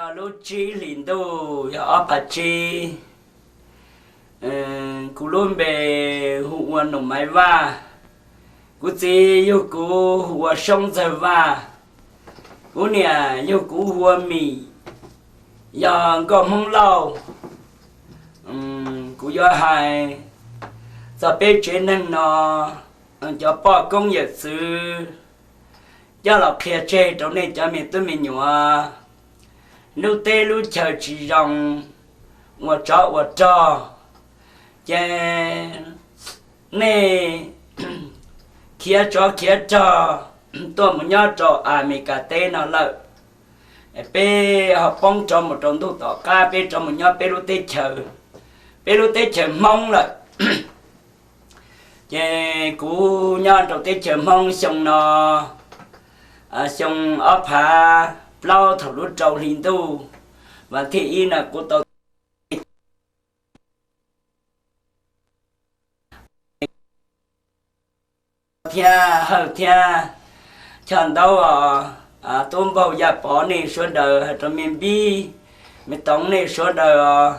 Yog lub tsib hlis ntuj yog ob phav tsib. Kuv lub npe hu ua Num Maiv Vaj. Kuv txiv yug kuv hu ua Soob Ntxawg Vaj. Kuv niam yug kuv hu ua Mim, yog nkauj Hmoob Lauj. Kuv yuav hais txog peb tsev neeg no, cov poj koob yawm txwv, coj los qhia tseg rau nej cov me tub me nyuam. Lub teb lub chaw tsis zoo, ua tsov ua rog, ces nej khiav tsov khiav rog tuaj mus nyob rau Amelikas teb no lawm. Peb ho poob rov mus rau ntuj tom qab, peb rov mus nyob peb lub teb chaws, peb lub teb chaws Hmoob lawm. Ces kuv nyob rau teb chaws Hmoob xyoo no, xyoo ob phav plaub thaum lub rau hli ntuj, vas thij ib no kuv tau thiab Hawj thiab Choj Ntaub os, tub npaug Yaj Pov nej sawv daws, hais rau me Npib, me Toov nej sawv daws os,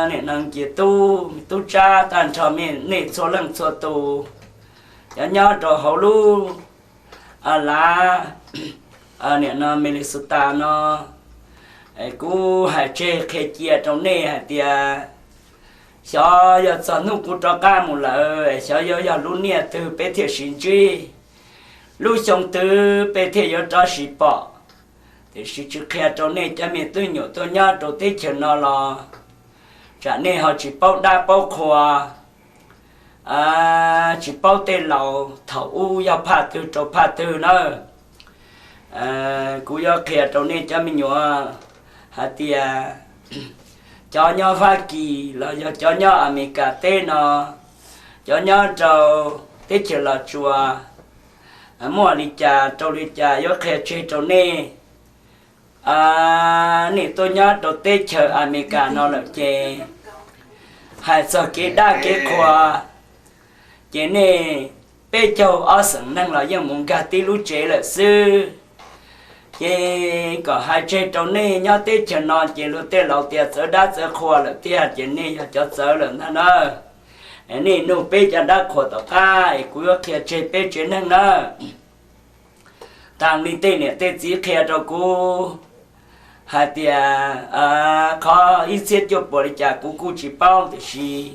niam no Nkias Tub, me Tub Tsab, tag nrho nej txhua leej txhua tus, cov nyob rau hauv lub lav, niam no Minnesota no, kuv hais tseg qhia cia rau nej hais tias xyov yog txog hnub kuv rov qab mus lawm, xyov yuav yog lub niaj twg peb thiaj sib ntsib, lub xyoo twg peb thiaj yuav rov sib pom. Tiam sis tsis qhia rau nej cov me tub nyuam tuaj nyob rau teb chaws no los tsam nej ho tsis paub dab paub qhua, tsis paub tej laus thaum ub yog phaj twg rau phaj twg nawb. Kuv yuav qhia rau nej cov me nyuam hais tias cov nyob Fab Kis los yog cov nyob Amelikas teb no, cov nyob rau teb chaws Los Tsuas, muaj li cas rau li cas yuav qhia tseg rau nej. Nej tuaj nyob rau teb chaws Amelikas no lawm ces hais txog kev dab kev qhua, ces nej peb caug ob xeem neeg los yeej mus nkag tib lub tsev lawm xwb. Ces kom hais tseg rau nej nyob teb chaws no ces luag tej laus tias txawv dab txawv qhua lawm tiag, ces nej yog cov txawv lawm ntag na. Nej nug peb cov dab qhuas tom qab es kuv yuav qhia tseg peb tsev neeg na. Tag li tej niam tej txiv qhia rau kuv hais tias qhov ib txhiab cuaj puas li cas kuv kuj tsis paub, tiam sis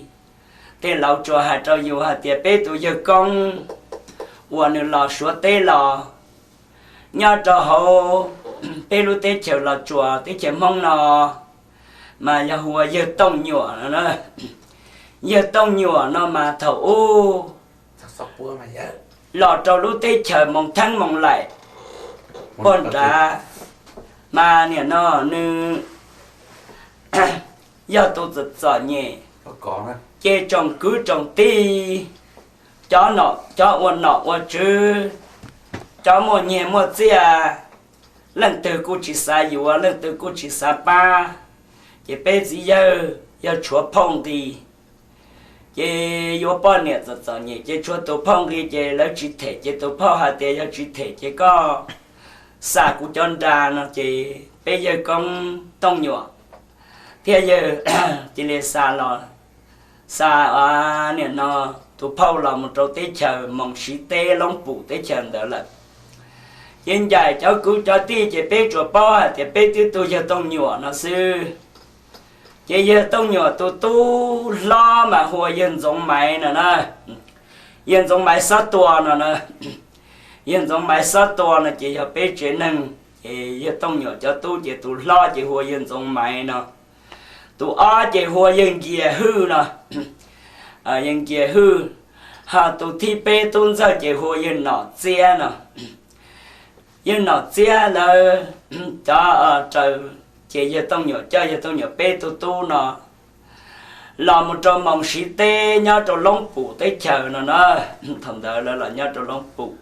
tej laus tsuas hais rau yus hais tias peb tus yawg koob uas nws los Suav teb los nyob rau hauv peb lub teb chaws Los Tsuas teb chaws Hmoob no mas yog hu ua yawg Tooj Nyuam no. Yawg Tooj Nyuam no mas thaum ub los rau lub teb chaws Moos Theeb Moos Laim puag nrad, mas niam no nws yog tus txom txom nyem, ces tsoom kwv tsoom tij, cov ua nom ua tswv, cov muaj nyiaj muaj txiaj, leej twg kuj tsis xav yuav, leej twg kuj tsis xav pab. Ces peb txiv yawg yog tshuav phauj nqi, ces yuav poj niam txom txom nyem ces tshuav tus phauj nqi ces lawv tsis them, ces tus phauj hais tias yog tsis them ces koj xa kuv cov nra no, ces peb yawg koob Tooj Nyuam thiab yawg cia li xa los, xa niam no tus phauj los mus rau teb chaws Moos Siv teb Loob Pum teb chaws ntawd lawm. Ces ncaim cov kwv cov tij ces peb tsuas paub hais tias peb twb tu yawg Tooj Nyuam no xwb. Ces yawg Tooj Nyuam tus tub hlob mas hu ua yawg Ntxoov Maiv no na. Yawg Ntxoov Maiv Xob Tua no na. Yawg Ntxoov Maiv Xob Tua no ces yog peb tsev neeg, ces yawg Tooj Nyuam cov tub ces tus hlob ces hu ua yawg Ntxoov Maiv no, tus ob ces hu ua yawg Nkias Hwj no, yawg Nkias Hwj, ho tus thib peb tub ntxawg ces hu ua yawg Nom Txiab no. Yawg Nom Txiab lawv cov raws, ces yawg Tooj Nyuam coj yawg Tooj Nyuam peb tug tub no los mus rau Moos Siv teb nyob rau Loob Pum teb chaws no na. Thaum ntawd lawv los nyob rau Loob Pum,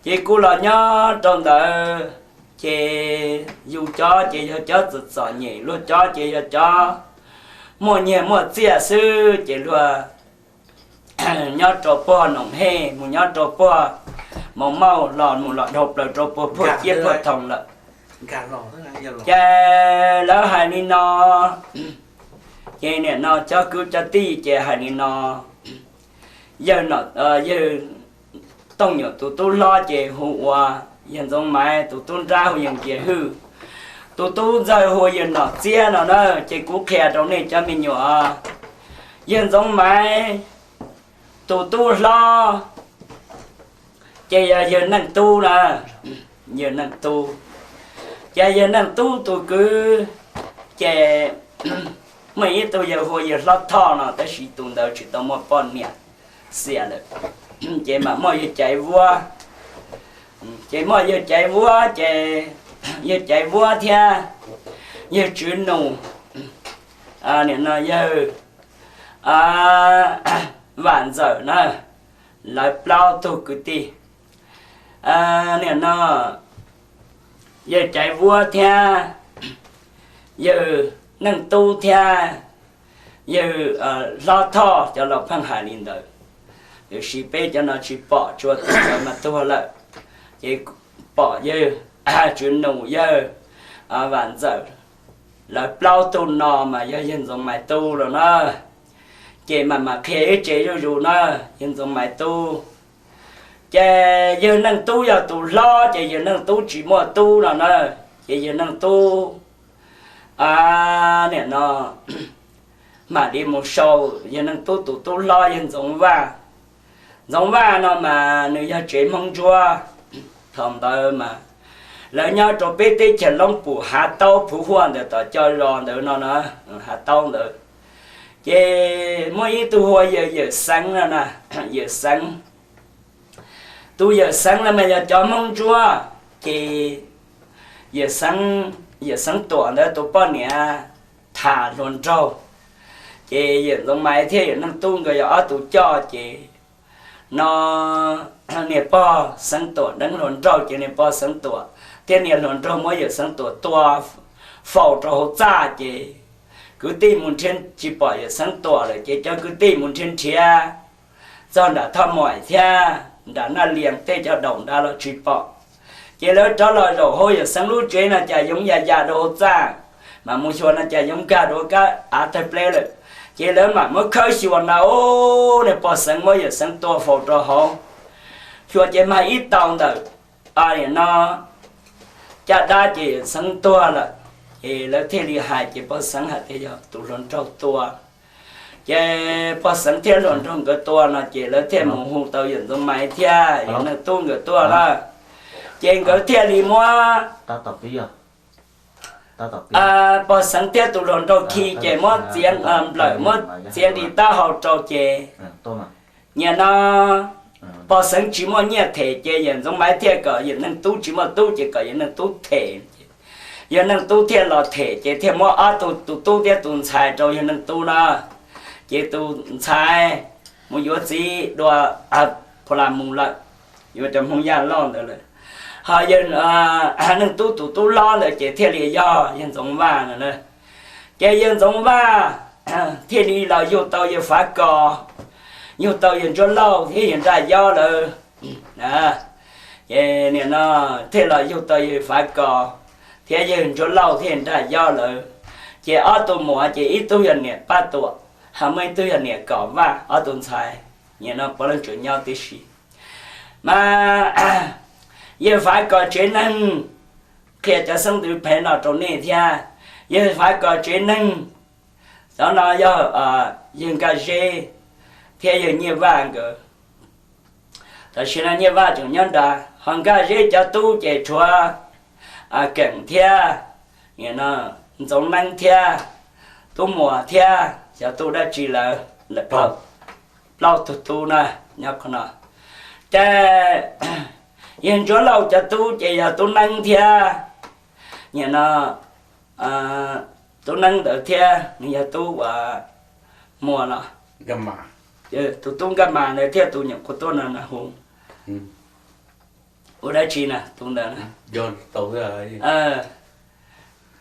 ces kuj los nyob rau ntawd, ces yus cov ces yog cov txom txom nyem, luag cov ces yog cov muaj nyiaj muaj txiaj xwb, ces luag nyob rau puag Noom Hej, mus nyob rau puag Moos Mauj, los mus los dhau plaws rau puag Phuaj Ciab Phuaj Thoom lawm. Ces lawv hais li no, ces nim no cov kwv cov tij ces hais li no, yawg, yawg Tooj Nyuam tus tub hlob ces hu ua yawg Ntxoov Maiv, tus tub nrab hu yawg Nkias Hwj, tus tub ntxawg hu yawg Nom Txiab no na. Ces kuv qhia rau nej cov me nyuam, yawg Ntxoov Maiv tus tub hlob ces yog yawg Neej Tub na, yawg Neej Tub. Ces yawg Neej Tub tus kwv ces muaj ib tug yawg hu ua yawg Hlob Thoj no, tab sis tus ntawd tsis tau muaj poj niam, xiam lawm. Ces mam muaj yawg Caiv Vuab, ces muaj yawg Caiv Vuab ces yawg Caiv Vuab thiab yawg Tswv Nus, nim no yawg Vam Ntxawm na, lawv plaub tug kwv tij. Nim no yawg Caiv Vuab thiab yawg Neej Tub thiab yawg Hlob Thoj cov laus pheej hais li ntawd, tiam sis peb cov no tsis pom, tsuas tus ntawd mas tuag lawm. Ces pom yawg Tswv Nus, yawg Vam Ntxawm, lawv plaub tug no mas yog yawg Ntxoov Maiv tub los na. Ces mam mam qhia ib tsev zuj zus na, yawg Ntxoov Maiv tub. Ces yawg Neej Tub yog tus hlob ces yawg Neej Tub tsis muaj tub no na. Ces yawg Neej Tub nim no mam li mus sau yawg Neej Tub tus tub hlob yawg Ntxoov Vaj. Ntxoov Vaj no mas nws yog tsev Hmoob Ntsuab. Thaum ntawd mas lawv nyob rau peb teb chaws Loob Pum Hav Taub Phuv Huaj ntawd tom co zos ntawd no na, Hav Taub ntawd. Ces muaj ib tug hu ua yawg Yawm Xeev no na, Yawm Xeev. Tus Yawm Xeev no mas yog cov Hmoob Ntsuab, ces Yawm Xeev, Yawm Xeev Tuam ntawd tus poj niam tham hluas nraug. Ces yawm Ntxoov Maiv thiab yawm Neej Tub nkawd yog ob tug coj ces no niag pog Xeev Tuam deev hluas nraug ces niag pog Xeev Tuam thiab niag hluas nraug muab yawm Xeev Tuam tua faus rau hauv txaj ces kwv tij mus nrhiav tsis pom yawm Xeev Tuam lawm ces cov kwv tij mus nrhiav nrhiav txog nram Thoj Muam thiab nram Naj Lias tej cov daus nrad los tsis pom. Ces lawv rov los zaum hauv yawm Xeev lub tsev no cas yoov ya ya rau hauv txaj, mas mus xyuas no cas yoov nkag rau kab av tawg pleb lawm. Ces lawv mam muab khawb xyuas na, ub, niag pog Xeev muab yawm Xeev tua faus rau hauv. Xyuas ces mag ib tau ntawm no caj dab ces yawm Xeev tuag lawm. Ces lawv thiaj li hais ces pog Xeev hais tias yog tus hluas nraug tua. Ces pog Xeev thiab hluas nraug nkawd tua no ces lawv thiaj mus hu tau yawm Ntxoov Maiv thiab yawm Neej Tub nkawd tuaj lawm. Ces nkawd thiaj li muab pog Xeev thiab tus hluas nraug khi ces muab txiav nplawm muab txiav nqi taub hau rau ces nim no pog Xeev tsis muaj nyiaj them ces yawm Ntxoov Maiv thiaj kom yawm Neej Tub tsis muaj tub ces kom yawm Neej Tub them. Yawg Neej Tub thiaj los them ces thiaj muab ob tug tus tub thiab tus ntxhais rau yawg Neej Tub na. Ces tus ntxhais mus yuav txiv dua Phu Las Mus lawm, yuav cov Hmoob Yaj Lauj ntawd lawm. Ho yawg Neej Tub tus tub hlob ntawd ces thiaj li yog yawg Ntxoov Vaj no na. Ces yawg Ntxoov Vaj thiaj li los yug tau yawg Fav Kos, yug tau yawg Ntsuab Lauj thiab yawg Nraj Yob lawm. Ces nim no thiaj los yug tau yawg Fav Kos thiab yawg Ntsuab Lauj thiab yawg Nraj Yob lawm. Ces ob tug muam ces ib tug yog niam Paj Tuam, ho muaj ib tug yog niam Kom Vaj, ob tug ntxhais nim no puav leej tseem nyob tib si. Mas yawg Fav Kos tsev neeg, qhia cov xeeb ntxwv phev no rau nej thiab. Yawg Fav Kos tsev neeg, cov no yog yawg Nkaj Zeb thiab yawg Nyiaj Vaj nkawd. Tam sim no Nyiaj Vaj tseem nyob nrad, ho Nkaj Zeb cov tub ces tshuav Keem thiab Ntxoov Neeb thiab Tub Muas thiab cov tub dab tsi lawm, plaub tug tub na nyob qhov no. Ces yawg Ntsuab Lauj cov tub ces yog Tub Neeb thiab nim no Tub Neeb ntawd thiab nws yog Tub ua Muas los, tus tub Nkaj Mas ntawd thiab tus nyuam qhuav tuaj no hu ua dab tsi na, tus ntawd na,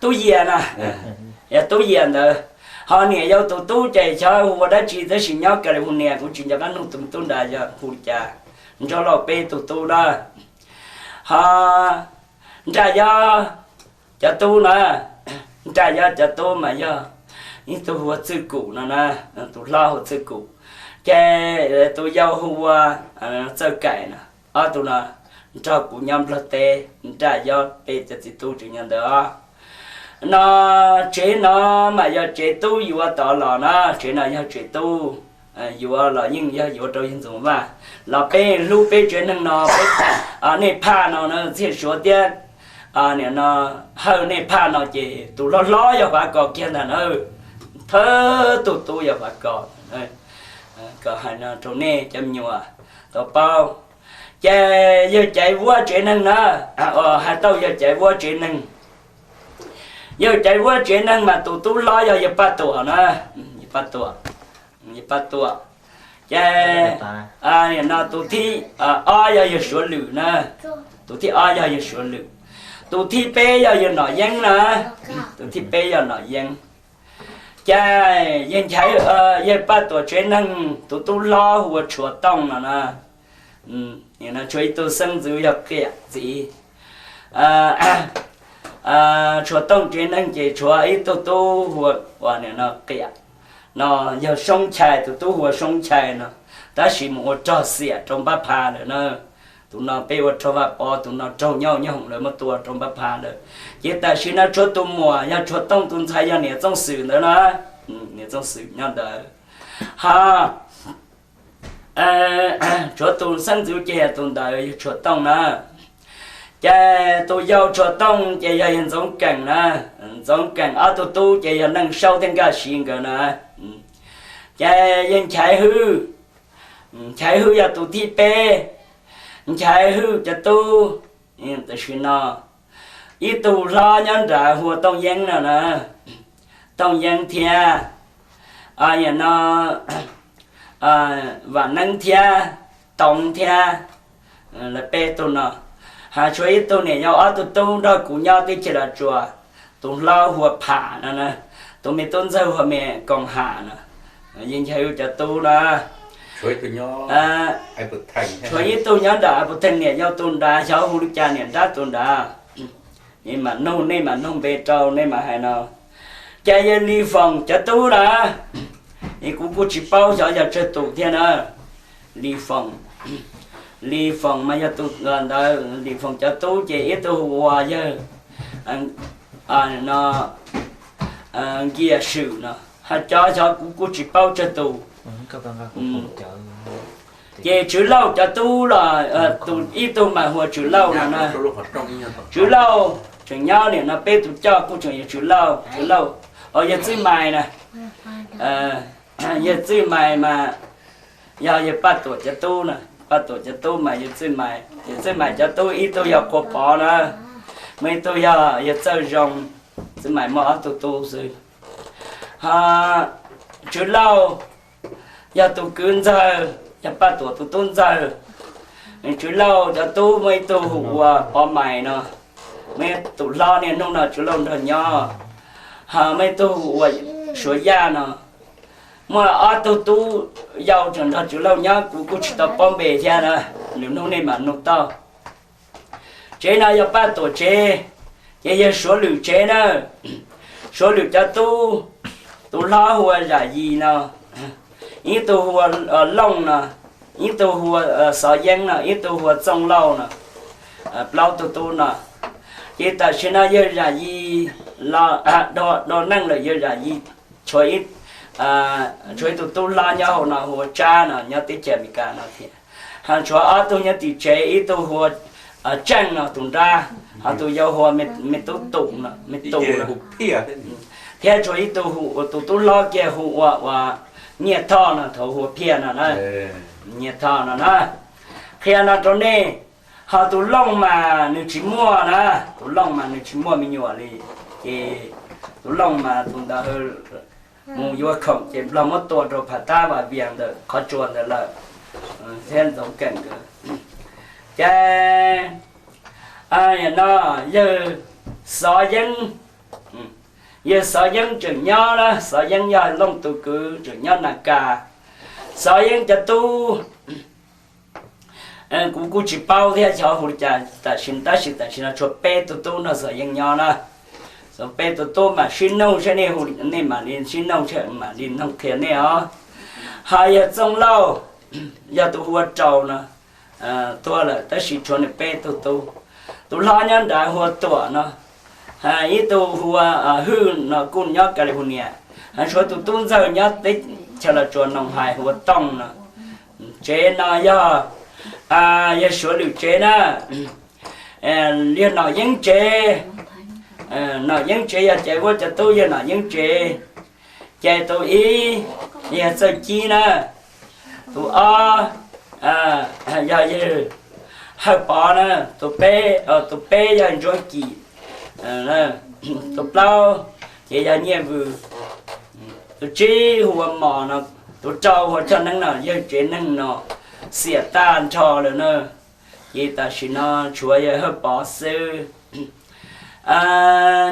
Tub Yias na, yog Tub Yias ntawd. Ho niam yau tus tub ces xyov hu ua dab tsi tab sis nyob California, kuv tsis nco qab nug tus tub nrad yog hu li cas. Ntsuab Lauj peb tug tub na. Ho Nraj Yob Cov tub na, Nraj Yob cov tub mas yog ib tug hu ua Txwj Kum no na, tus hlob hu ua Txwj Kum, ces tus yau hu ua Txawj Kaim no. Ob tug no nrog kuv nyob Nplog teb, Nraj Yob peb cov txiv tub tseem nyob ntawd os. No tsev no mas yog tsev tub yuav tod los na, tsev no yog tsev tub yuav los yeej yog yuav rau yawg Ntxoov Vaj. Los peb hlub peb tsev neeg no, peb, nej phaj no na, Txhiaj Suav thiab, nim no Hawj, nej phaj no ces tus hlob hlob yog Fav Kos kiag ntag na. Thawj tug tub yog Fav Kos. Kom hais no rau nej cov me nyuam tau paub. Ces yawg Caiv Vuab tsev neeg na, hais tau yawg Caiv Vuab tsev neeg, yawg Caiv Vuab tsev neeg mas tus tub hlob yog yawg Paj Tuam na, yawg Paj Tuam, yawg Paj Tuam. Ces no tus thib ob yog yawg Suav Lwm na, tus thib ob yog yawg Suav Lwm, tus thib peb yog yawg Nom Yeeb na, tus thib peb yog Nom Yeeb. Ces yawg Nchaiv, yawg Paj Tuam tsev neeg tus tub hlob hu ua Tshuav Tooj no na, nim no tshuav ib tug xeeb ntxwv yog Qiam txiv. Tshuav Tooj tsev neeg ces tshuav ib tug tub hu ua nim no Qiam no, yog Soob Chai, tus tub hu ua Soob Chai no, tab sis mus ua rog xiam rau Npab Pha lawm na. Tus no peb ua rog Vaj Pov, tus no raug nyob Nyooj Hoom lawv muab tua rau Npab Pha lawm. Ces tam sim no tshuav tus muam yog Tshuav Tooj tus ntxhais yog niam Txooj Xwm ntawd na, niam Txooj Xwm nyob ntawd. Ho tshuav tus xeeb ntxwv ces yog tus ntawd yog Tshuav Tooj na. Ces tus yau Tshuav Tooj ces yog yawg Ntxoov Keem na. Ntxoov Keem ob tug tub ces yog Neej Saub thiab Nkaj Siv nkawd na. Ces yawg Nchaiv Hwj, Nchaiv Hwj yog tus thib peb. Nchaiv Hwj cov tub tam sim no, ib tug hlob nyob nrad hu ua Tooj Yeeb no na, Tooj Yeeb thiab, no, Vam Neeb thiab, Toov thiab, lawv peb tug no. Ho tshuav ib tug niam yau ob tug tub nrog kuv nyob teb chaws Los Tsuas, tus hlob hu ua Pham no na, tus me tub ntxawg hu ua me Koos Ham no. Yawg Nchaiv Hwj cov tub na. Tshuav ib tug nyob nram Pus Theej, niam yau tus nrad, xyov hu li cas, niam nrab tus nrad. Mam nug, nej mam nug npe rau, nej mam hais no. Ces yawg Lis Foom cov tub na, es kuv kuj tsis paub xyov yog tsawg tus thiab na. Lis Foom, Lis Foom mas yog tus ntawd, Lis Foom cov tub ces ib tug hu ua yawg, no, Nkias Swm no, ho cov xyov kuv kuj tsis paub tsawg tus. Ces Tswv Lauj cov tub los, ib tug mas hu ua Tswv Lauj no na. Tswv Lauj tseem nyob, nim no peb tus coj kuj tseem yog Tswv Lauj, Tswv Lauj, yawg Txwj Maiv na. Yawg Txwj Maiv mas yog yawg Paj Tuam cov tub na, Paj Tuam cov tub mas yawg Txwj Maiv, yawg Txwj Maiv cov tub ib tug yog Qhua Pov na, muaj ib tug yog yawg Txawj Zoo, Txwj Maiv muaj ob tug tub xwb. Ho Tswv Lauj yog tus kwv ntxawg, yog Paj Tuam tus tub ntxawg. Tswv Lauj cov tub muaj ib tug hu ua Pov Maiv no, muaj ib tus hlob niaj hnub no Tswv Lauj nrog nyob. Ho muaj ib tug hu ua Suav Yaj no, muaj ob tug tub yau tseem nrog Tswv Lauj nyob, kuv kuj tsis tau paub npe thiab na, lwm hnub nej mam nug tau. Tsev no yog Paj Tuam tsev, ces yog Suav Lwm tsev na. Suav Lwm cov tub, tus hlob hu ua Zam Yis no, ib tug hu ua Looj no, ib tug hu ua Xov Yeeb no, ib tug hu ua Txooj Lauj no, plaub tug tub no. Ces tam sim no yawg Zam Yis los do neej lawm, yawg Zam Yis tshuav ib tug tub hlob nyob hauv no hu ua Tsab no, nyob teb chaws Amelikas no thiab. Ho tshuav ob tug nyob tim tsev, ib tug hu ua Tseej no tus nrab, ho tus yau hu ua me tub Tum no, me Tum no, thiab tshuav ib tug hu ua tus tub hlob kiag hu ua ua Nyiaj Thoj no, thaum hu ua Phiaj no na. Nyiaj Thoj no na. Qhia no rau nej, ho tus Looj mas nws tsis muaj na, tus Looj mas nws tsis muaj me nyuam li, ces tus Looj mas tus ntawd mus yuav khoom ces Nplog muab tua rau Phav Tab Vam Vias ntawm qhov tsua ntawd lawm, thiab Ntxoov Keem nkawd. Ces no yawg Xov Yeeb, yawg Xov Yeeb tseem nyob na, Xov Yeeb yog Looj tus kwv tseem nyob Nas Kas. Xov Yeeb cov tub kuv kuj tsis paub thiab xyov hu li cas, tam sim, tab sis tam sim no tshuav peb tug tub nrog Xov Yeeb nyob na. Txog peb tus tub mam sib noog saib nej hu, nej mam li sib noog saib mam li noog qhia nej os. Hos yog Txooj Lauj, yog tus hu ua Raus no, tuag lawm tab sis tshuav nws peb tug tub. Tus hlob nyob nrad hu ua Tuam no, ib tug hu ua Hwj no kuj nyob California, hos tshuav tus tub ntxawg nyob teb chaws Los Tsuas Noos Hais hu ua Tooj no. Tsev no yog, yog Suav lwm tsev na, yog Nom Yeeb tsev. Nom Yeeb tsev yog Caiv Vuab cov tub yog Nom Yeeb tsev. Ces tus ib yog Txawj Cib na, tus ob yog yawg Hawj Pov na, tus peb, tus peb yog Ntsuab Kim, tus plaub ces yog Nyiaj Vwm, tus tsib hu ua Mos no, tus rau hu ua Tshoj Neeb no. Yawg tsev neeg no xiam tag nrho lawm na, ces tam sim no tshuav yawg Hawj Pov xwb.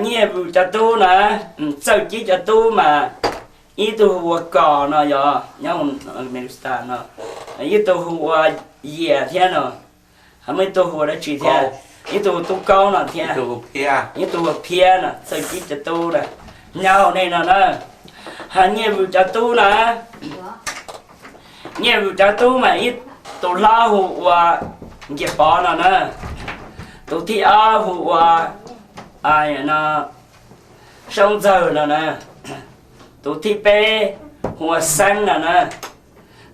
Nyiaj Vwm cov tub na, Txawj Cib cov tub mas ib tug hu ua Kos no yog nyob Minnesota no, ib tug hu ua Yias thiab no, ho muaj ib tug hu ua dab tsi thiab, ib tug hu Tub Kaub no thiab, ib tug hu Phiab no, Txawj Cib cov tub na, nyob hauv nej no na. Hos Nyiaj Vwm cov tub na, Nyiaj Vwm cov tub mas ib, tus hlob hu ua Nkias Pov no na, tus thib ob hu ua Saub Ntxawg no na, tus thib peb hu ua Xeeb no na,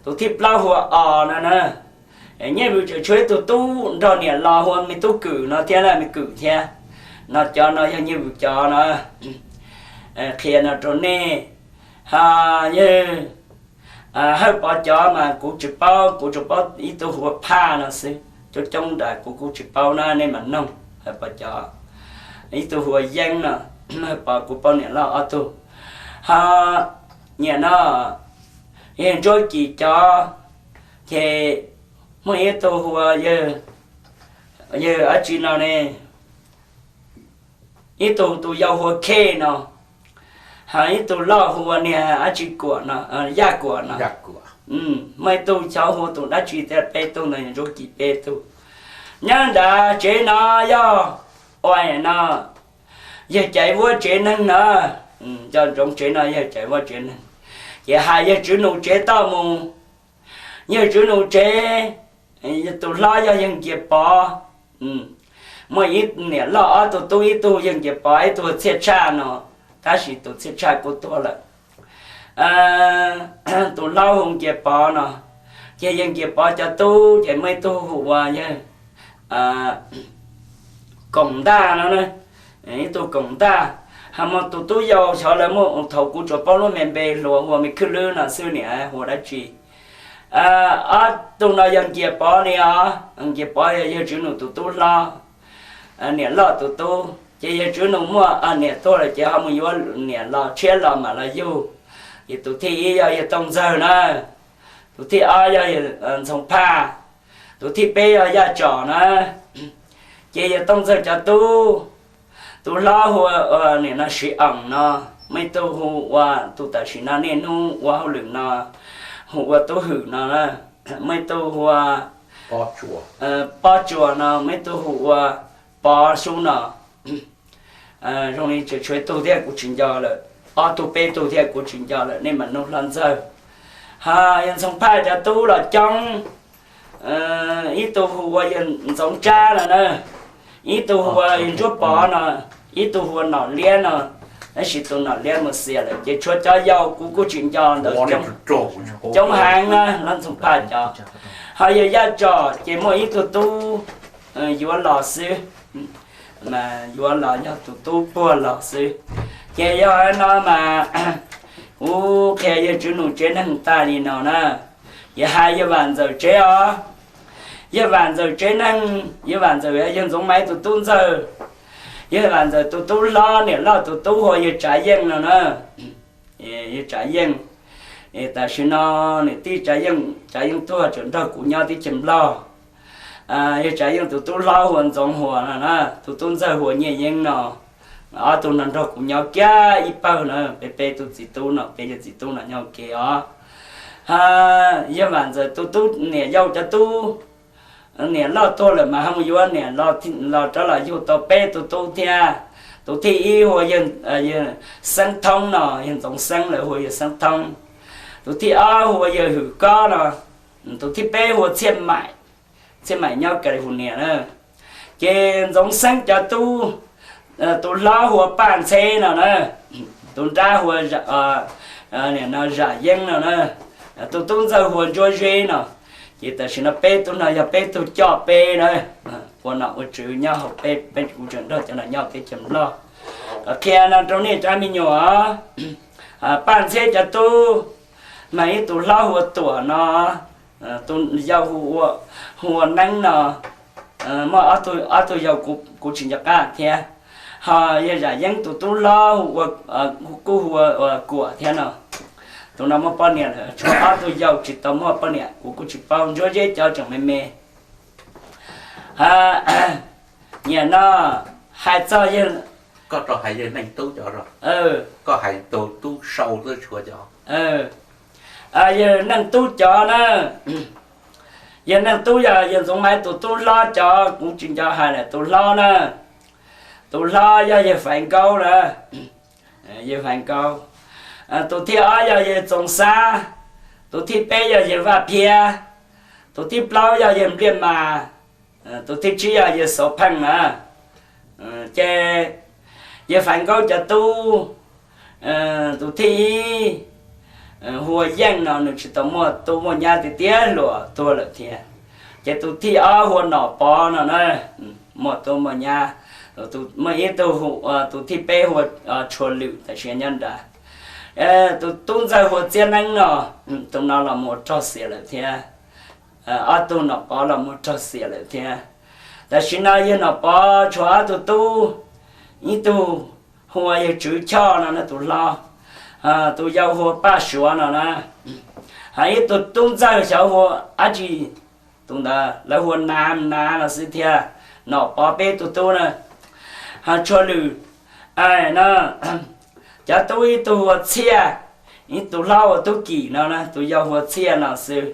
tus thib plaub hu ua Os no na. Nyiaj Vwm tseem tshuav ib tug tub nrog niam los hu ua me tub Kwm no thiab na, me Kwm thiab no. Cov no yog Nyiaj Vwm cov no. Qhia no rau nej, hos yawg Hawj Pov cov mas kuv tsis paub, kuv tsuas paub ib tug hu ua Phaj no xwb, coob coob nram kuv kuj tsis paub na, nej mam noog Hawj Pov cov. Ib tug hu ua Yeeb no, Hawj Pov kuv paub niam loj ob tug. Hos niam no yog Ntsuab Kim cov, ces muaj ib tug hu ua yawg dab tsi no ne, ib tug tus yau hu ua Khej no, hos ib tug loj hu ua niag dab tsi Kuam no, Yaj Kuam no. Muaj ib tug xyov hu tus dab tsi thiab, peb tug ntawd yog Ntsuab Kim peb tug. Nyob nrad tsev no yog ua no, yawg Caiv Vuab tsev neeg na, nco ntsoov tsev no yawg Caiv Vuab tsev neeg. Ces hais yawg Tswv Nus tsev toj mus, yawg Tswv Nus tsev, tus hlob yog yawg Nkias Pov, muaj ib niam loj ob tug tub, ib tug yawg Nkias Pov, ib tug Txhiaj Tshaj no, tab sis tus Txhiaj Tshaj kuj tuag lawm. Tus hlob hu Nkias Pov no, ces yawg Nkias Pov cov tub ces muaj ib tug hu ua yawg Koom Ntaj no, ib tug Koom Ntaj. Hos muaj tus tub yau xyov lawv muaj, thaum kuv tsuas paub lub me npe hluas hu ua me Khwj Lwb no xwb, niam hu ua dab tsi. Ob tug no yog Nkias Pov li os, Nkias Pov yog yawg Tswv Nus tus tub hlob, niam loj tus tub. Ces yawg Tswv Nus muaj niam tuag lawm ces ho mus yuav niam los tshiab los mam los yug. Ces tus thib ib yog yawg Tooj Ntxawg na, tus thib ob yog Ntxoov Phaj, tus thib peb yog Yaj Tsom na. Ces yawg Tooj Ntxawg cov tub, tus hlob hu ua niam no Siv Oom no, muaj ib tug hu ua tus tam sim no niaj hnub ua hauj lwm no, hu ua Tub Hwm no, muaj ib tug hu ua Pob Tsuas no, muaj ib tug hu ua Pov Sub no. Zoo li tseem tshuav ib tug thiab kuv tsis nco lawm, ob tug peb tug thiab kuv tsis nco lawm, nej mam nug Hlob Ntxawg. Hos yawg Ntxoov Phaj cov tub los coob, ib tug hu ua yawg Ntxoov Tsab no na, ib tug hu ua yawg Ntsuab Pov no, ib tug hu ua Nom Liab no, tab sis tus Nom Liab mus xiam lawm ces tshuav cov yau kuv kuj tsis nco ntawd coob heev na, Hlob Ntxoov Phaj cov. Hos yawg Yaj Tsom ces muaj ib tug tub yuav los xwb, mas yuav los yog tus tub puag los xwb. Ces yog no mas kuv qhia yawg Tswv Nus tsev neeg tag li no na. Ces hais yawg Vam Ntxawm tsev os. Yawg Vam Ntxawm tsev neeg, yawg Vam Ntxawm yog yawg Ntxoov Maiv tus tub ntxawg. Yawg Vam Ntxawm tus tub hlob niam loj tus tub hu ua yawg Tsav Yeej no na. Yawg Tsav Yeej, tam sim no niam tij Tsav Yeej, Tsav Yeej tuag tseem nrog kuv nyob teb chaws Nplog. Yawg Tsav Yeej tus tub hlob hu ua Ntxoov Huas no na, tus tub ntxawg hu ua Nyiaj Yeeb no. Ob tug no nrog kuv nyob kiag ib pawg na, peb peb tug txiv tub no, peb yawg txiv tub no nyob ua ke os. Yawg Vam Ntxawm tus tub niam yau cov tub, niam loj tuag lawm mas ho mus yuav niam los rov los yug tau peb tug tub thiab. Tus thib ib hu ua yawg Xeeb Thoob no, yawg Ntxoov Xeeb lawv hu ua yawg Xeeb Thoob. Tus thib ob hu ua yawg Hwm Kob no. Tus thib peb hu ua Txhiaj Maim, Txhiaj Maim nyob California na. Ces Ntxoov Xeeb cov tub, tus hlob hu ua Paj Ntxheb no na, tus nrab hu ua Zam Yeeb no na, tus tub ntxawg hu ua Ntsuab Zeb no. Ces tam sim no peb tug no yog peb tug coj peb na, ua nom ua tswv nyob hauv peb, peb kuv tseem nrog cov no nyob teb chaws Nplog. Qhia no rau nej cov me nyuam, Paj Ntxheb cov tub, mas ib tug hlob hu ua Tuam no, tus yau hu ua Neeb no, muaj ob tug yau kuv tsis nco qab thiab. Ho yawg Zam Yeeb tus tub hlob kuj hu ua Kuam thiab no. Tus no muaj poj niam lawm, tshuav ob tug yau tsis tau muaj poj niam, kuv kuj tsis paub, Ntsuab Zeb cov tseem me me. Nyiam no, hais txog yawg, koj rau hais yawg Neej Tub cov, koj hais tus tub sau xwb, tshuav cov, yawg Neej Tub cov na. Yawg Neej Tub yog yawg Ntxoov Maiv tus tub hlob cov, kuv tsis nco hais lawm tus hlob na. Tus hlob yog yawg Faiv Nkaub na, yawg Faiv Nkaub. Tus thib ob yog yawg Txoov Xab, tus thib peb yog yawg Vaj Phiab, tus thib plaub yog yawg Npliaj Mas, tus thib tsib yog yawg Xauv Pheej na. Ces yawg Faiv Nkaub cov tub, tus thib ib hu ua Yeej no, nws tsis tau muaj tub muaj nyab tiag tiag, hluas tuag lawm thiab. Ces tus thib ob hu ua Nom Pov no na, muaj tub muaj nyab. Muaj ib tug, tus thib peb hu ua Tshua Lwm, tam sim nyob nrad. Tus tub ntxawg hu ua Txiab Neeb no, tus no los mus ua rog xiam lawm thiab. Ob tug Nom Pov los mus ua rog xiam lawm thiab. Tam sim no yawg Nom Pov tshuav ob tug tub, ib tug hu ua yawg Tswv Choj no na tus hlob, tus yau hu ua Paj Suav no na, ho ib tug tub ntxawg xyov hu ua dab tsi, tus ntawd lawv hu ua Nav, Nav los xwb thiab. Nom Pov peb tug tub na, ho Tshua Lwm no, cov tub ib tug hu ua Txhiaj, ib tug hlob ua Tub Kim no na, tus yau hu ua Txhiaj no xwb.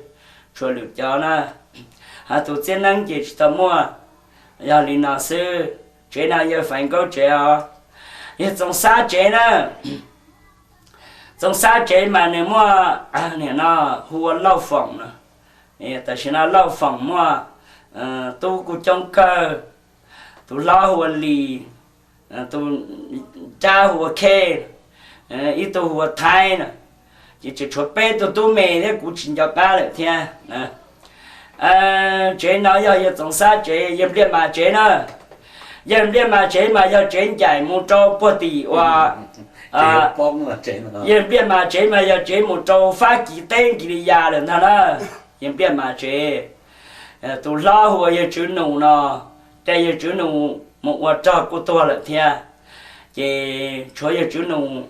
Tshua Lwm cov na, ho tus Txiab Neeb ces tsis tau muaj. Yog li no xwb, tsev no yawg Faiv Nkaub tsev os. Yawg Txoov Xab tsev na, Txoov Xab tsev mas nws muaj, nim no hu ua Lauj Foom no. Tam sim no Lauj Foom muaj tub kuj coob kawg, tus hlob hu ua Lis, tus nrab hu ua Khej, ib tug hu ua Thaib no. Ces tseem tshuav peb tug tub me thiab kuv tsis nco qab lawm thiab. Tsev no yog yawg Txoov Xab tsev, yawg Npliaj Mas tsev na. Yawg Npliaj Mas tsev mas yog tsev ncaim mus rau puag tim uas, yawg Npliaj Mas tsev mas yog tsev mus rau Fab Kis teb Nkis Lis Yas lawm ntag na. Yawg Npliaj Mas tsev, tus hlob hu ua yawg Tswv Nus no, ces yawg Tswv Nus mus ua rog kuj tuag lawm thiab. Ces tshuav yawg Tswv Nus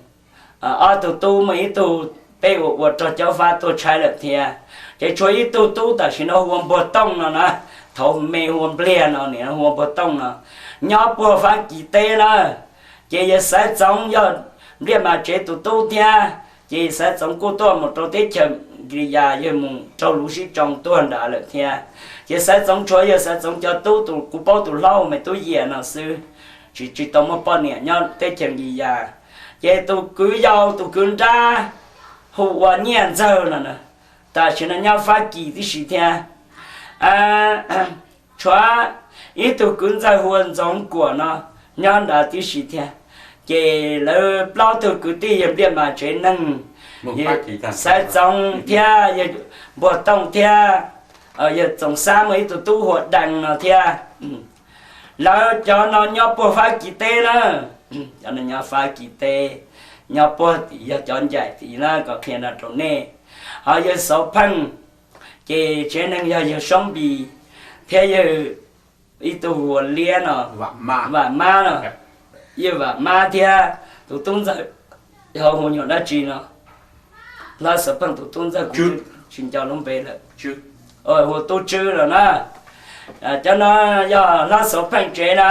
ob tug tub, muaj ib tug peb uas ua rog Caub Fab tuag tshaib lawm thiab. Ces tshuav ib tug tub tam sim no hu ua Npuag Tooj no na, thaum me hu ua Npliag no, nim no hu ua Npuag Tooj no, nyob puag Fab Kis teb na. Ces yawg Xaiv Txoov yog Npliaj Mas tsev tus tub thiab, ces Xaiv Txoov kuj tuaj mus rau teb chaws Nkis Lis Yas, yawg mus raug lub sib tsoo tuag nrad lawm thiab. Ces Xaiv Txoov tshuav yawg Xaiv Txoov cov tub, tus kuv paub tus hlob hu ua Maiv Tub Yias no xwb, tsis tsis tau muaj poj niam nyob teb chaws Nkis Yas. Ces tus kwv yau tus kwv nrab hu ua Nyiaj Ntxawg no na, tam sim no nyob Fab Kis tib si thiab. Tshuav ib tug kwv ntxawg hu ua Ntxoov Kuam no, nyob nrad tib si thiab. Ces lawv plaub tug kwv tij yawg Npliaj Mas tsev neeg, Xaiv Txoov thiab yawg Npuag Tooj thiab, yawg Txoov Xab muaj ib tug tub hu ua Dees no thiab. Lawv cov no nyob puag Fab Kis teb na, cov no nyob Fab Kis teb, nyob puag tim yog cov ncaim tid na, kom qhia no rau nej. Ho yawg Xauv Pheej, ces tsev neeg yog yawg Soob Npis thiab yawg ib tug hu ua Liab no, Vam Mab no, yawg Vam Mab thiab tus tub ntxawg, yog hu nyuam dab tsi no, Hlob Xauv Pheej tus tub ntxawg kuv tsis nco lub npe lawm, hu ua Tub Tswb no na. Cov no yog Hlob Xauv Pheej tsev na.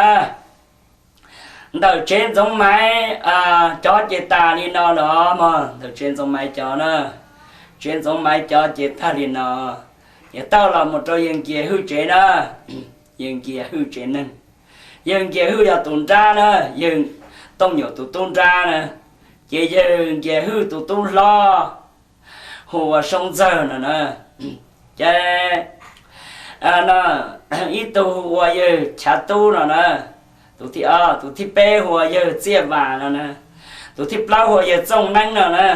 Ntawm tsev Ntxoov Maiv cov ces tas li no los mog, ntawm tsev Ntxoov Maiv cov na, tsev Ntxoov Maiv cov ces tag li no, ces tau los mus rau yawg Nkias Hwj tsev na, yawg Nkias Hwj tsev neeg. Yawg Nkias Hwj yog tus nrab na, yawg Tooj Nyuam tus tub nrab na, ces yawg Nkias Hwj tus tub hlob hu ua Soob Ntxawg no na. Ces ib tug hu ua yawg Chav Tub no na, tus thib ob, tus thib peb hu ua yawg Txiaj Vas no na, tus thib plaub hu ua yawg Txooj Neeb no na,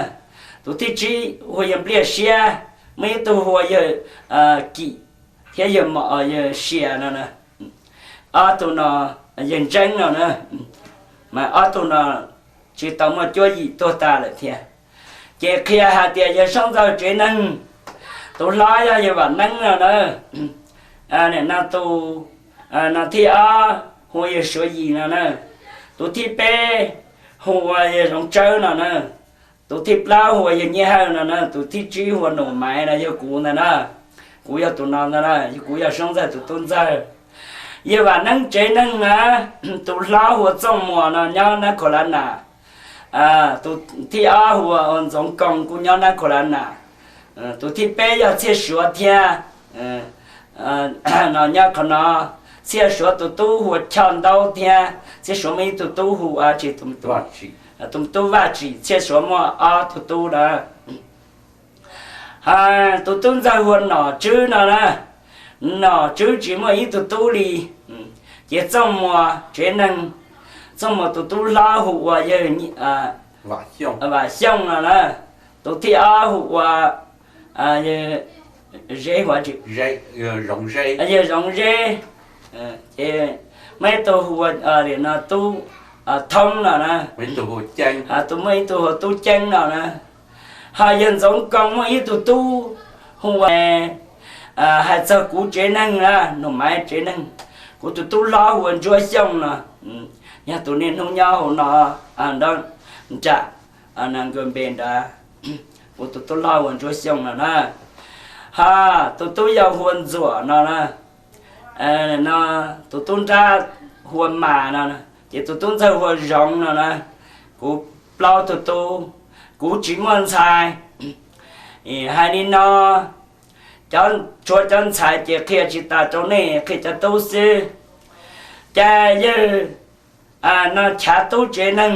tus thib tsib hu ua yawg Npliaj Siab, muaj ib tug hu ua yawg Kim thiab yawg Mos, yawg Sia no na. Ob tug no, yawg Ntseeb no na, mas ob tug no tsis tau muaj cuab yim tuag tas lawm thiab. Ces qhia hais tias yawg Soob Ntxawg tsev neeg, tus hlob yog yawg Vam Neeb no na, nim no tus no thib ob hu ua yawg Suav Yis no na, tus thib peb hu ua yawg Zoov Tsawb no na, tus thib plaub hu ua yawg Nyiaj Hawj no na, tus thib tsib hu ua Num Maiv no yog kuv ntag na. Kuv yog tus no ntag na, kuv yog Soob Ntxawg tus tub ntxawg. Yawg Vam Neeb tsev neeg na, tus hlob hu ua Txooj Muas no nyob Nab Khua Lav Nam, tus thib ob hu ua Ntxoov Koo kuj nyob Nab Khua Lav Nam, tus thib peb yog Txhiaj Suav thiab no nyob qhov no. Txhiaj Suav tus tub hu ua Choj Ntaub thiab Txhiaj Suav muaj ib tug tub hu ua tsis, tus tub Vaj Tsim, Txhiaj Suav muaj ob tug tub na. Tus tub ntxawg hu ua Nom Tswb no na, Nom Tswb tsis muaj ib tug tub li. Ces Txooj Muas tsev neeg, Txooj Muas tus tub hlob hu ua yawg Vam Xyooj no na, tus thib ob hu ua yawg Zeb, yawg Zoov Zeb. Ces muaj ib tug hu ua no tub Thoob no na, tus muaj ib tug hu ua tub Ceeb no na. Ho yawg Ntxoov Koo muaj ib tug tub hu ua, hais txog kuv tsev neeg na, Num Maiv tsev neeg, kuv tus tub hlob hu ua Ntsuab Xyooj no, yog tus niaj hnub nyob hauv no nram Nkaj Npe ntawd, kuv tus tub hlob hu ua Ntsuab Xyooj no na. Ho tus tub yau hu ua Ntxuam no na, no tus tub nrab hu ua Mas no, ces tus tub ntxawg hu ua Zoov no na. Kuv plaub tug tub, kuv tsis muaj ntxhais. Hais li no, tshuav cov ntxhais ces qhia tsis tas rau nej, qhia cov tub xwb. Ces yawg no Chav Tub tsev neeg,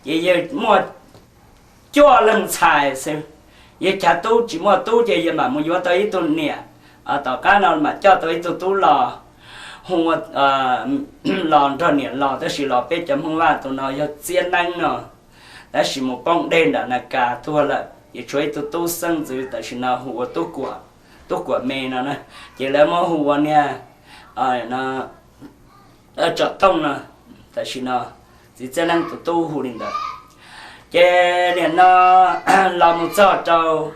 ces yawg muaj cuaj leeg ntxhais xwb. Yawg Chav Tub tsis muaj tub ces yawg mam mus yuav tau ib tug niam, tom qab no mam coj tau ib tug tub los, hu ua, los nrog niam los, tab sis los peb cov Hmoob Vaj tus no yog Txiab Neeb no, tab sis mus poob dej nram Nas Kas tuag lawm, ces tshuav ib tug tub xeeb ntxwv tam sim no hu ua Tub Kuam Me no na, ces lawv muab hu ua niag Tsom Tooj no, tam sim no txiv Txiab Neeb tus tub hu li ntawd. Ces nim no los mus txog rau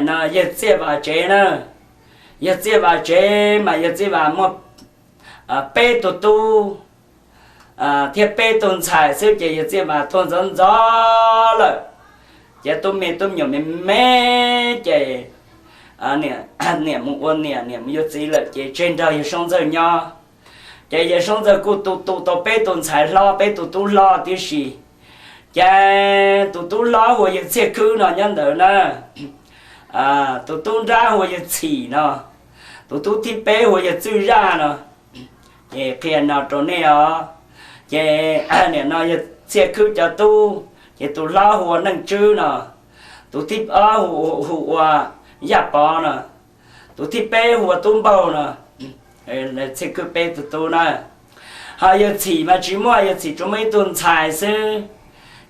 no yawg Txiaj Vas tsev na, yawg Txiaj Vas tsev mas yawg Txiaj Vas muaj peb tug tub thiab peb tug ntxhais xwb, ces yawg Txiaj Vas tuag ntxov ntxov lawm. Ces tub me tub me nyuam me me, ces niam mus ua niam, niam mus yuav txiv lawm, ces tseg nrog yawg Soob Ntxawg nyob. Ces yawg Soob Ntxawg kuj tu tu tau peb tus ntxhais hlob, peb tus tub hlob tib si. Ces tus tub hlob hu ua yawg Txhiaj Khwb no nyob ntawd na, tus tub nrab hu ua yawg Txhim no, tus tub thib peb hu ua yawg Txwj Zaj no. Ces qhia no rau nej os, ces nim no yawg Txhiaj Khwb cov tub, ces tus hlob hu ua Neej Tswb no, tus thib ob hu ua Yaj Pov no, tus thib peb hu ua Tub Npaug no. Txhiaj Khwb peb tug tub na. Ho yawg Txhim mas tsis muaj, yawg Txhim tsuas muaj ib tug ntxhais xwb,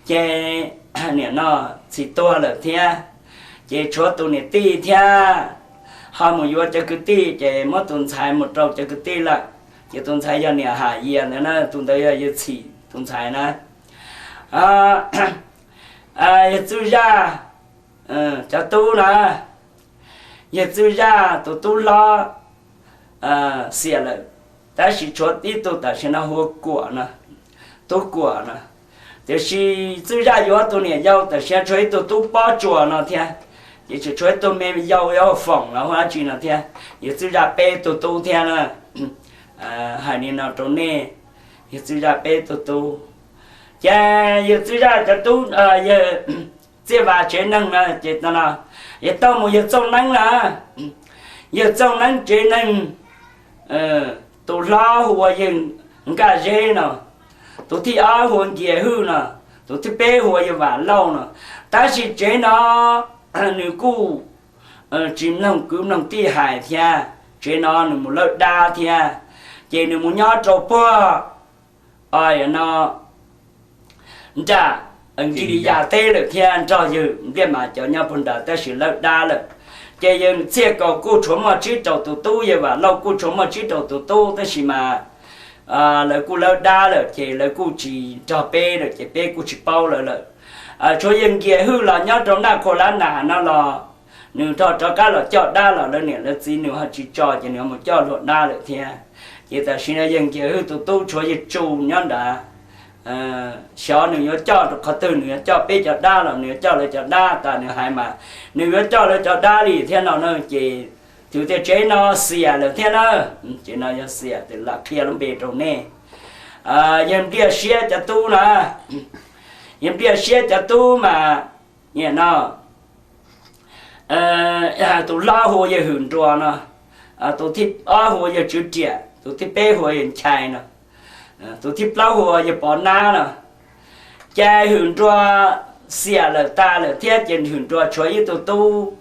ces nim no Txhim tuag lawm thiab, ces tshuav tus niam tij thiab, ho mus yuav cov kwv tij, ces muab tus ntxhais mus rau cov kwv tij lawm. Ces tus ntxhais yog niam Ham Yias ntawd na, tus ntawd yog yawg Txhim tus ntxhais na. Yawg Txwj Zaj, cov tub na, yawg Txwj Zaj tus tub hlob xiam lawm, tab sis tshuav ib tug tam sim no hu ua Kuam no, tub Kuam no. Tiam sis Txwj Zaj yuav tus niam yau tam sim no tshuav ib tug tub Pob Tsuas no thiab, ces tseem tshuav ib tug me yau yog Foom los hu dab tsi no thiab. Yawg Txwj Zaj peb tug tub thiab na. Hais li no rau nej, yawg Txwj Zaj peb tug tub. Ces yawg Txwj Zaj cov tub, yawg Txiaj Vas tsev neeg na, ces no yawg tau mus yawg Txooj Neeb na. Yawg Txooj Neeb tsev neeg, tus hlob hu ua yawg Nkaj Zeb no, Tus thib ob hu ua Nkias Hwj no, tus thib peb hu ua Yawg Vam Lauj no. Tab sis tsev no nws kuj tsis mloog kwv mloog tij hais thiab, tsev no nws mus lawb dab thiab, ces nws mus nyob rau puag no nram Nkis Lis Yas teb lawm thiab, nrog yawg Npliaj Mas cov nyob puag nrad tab sis lawb dab lawm. Ces yawg Txhiaj Kaus kuj tshuav muaj tsib rau tus tub, yawg Vam Lauj kuj tshuav muaj tsib rau tus tub, tab sis mas lawv kuj lawb dab lawm ces lawv kuj tsis nrog peb lawm ces peb kuj tsis paub lawv lawm. Tshuav yawg Nkias Hwj los nyob rau Naj Khua Lab Nas no los nws nrog rov qab los coj dab los lawv niam lawv txiv nws ho tsis tso ces nws mus coj luag dab lawm thiab. Ces tam sim no yawg Nkias Hwj tus tub tshuav yawg Tsu nyob nrad, xyov nws yuav coj rau qhov twg, nws yuav coj peb cov dab los nws yuav coj lawv cov dab, tas nws hais mas nws yuav coj lawv cov dab li thiab no na. Ces tus tias tsev no xiam lawm thiab na, tsev no yog xiam, lam qhia lub npe rau nej. Yawg Npliaj Siab cov tub na, yawg Npliaj Siab cov tub mas, no, tus hlob hu ua yawg Hwm Nruas no, tus thib ob hu ua yawg Tswv Riam, tus thib peb hu ua yawg Nchai no, tus thib plaub hu ua yawg Pov Nab no. Ces Hwm Nruas xiam lawm tas lawm thiab ces Hwm Nruas tshuav ib tug tub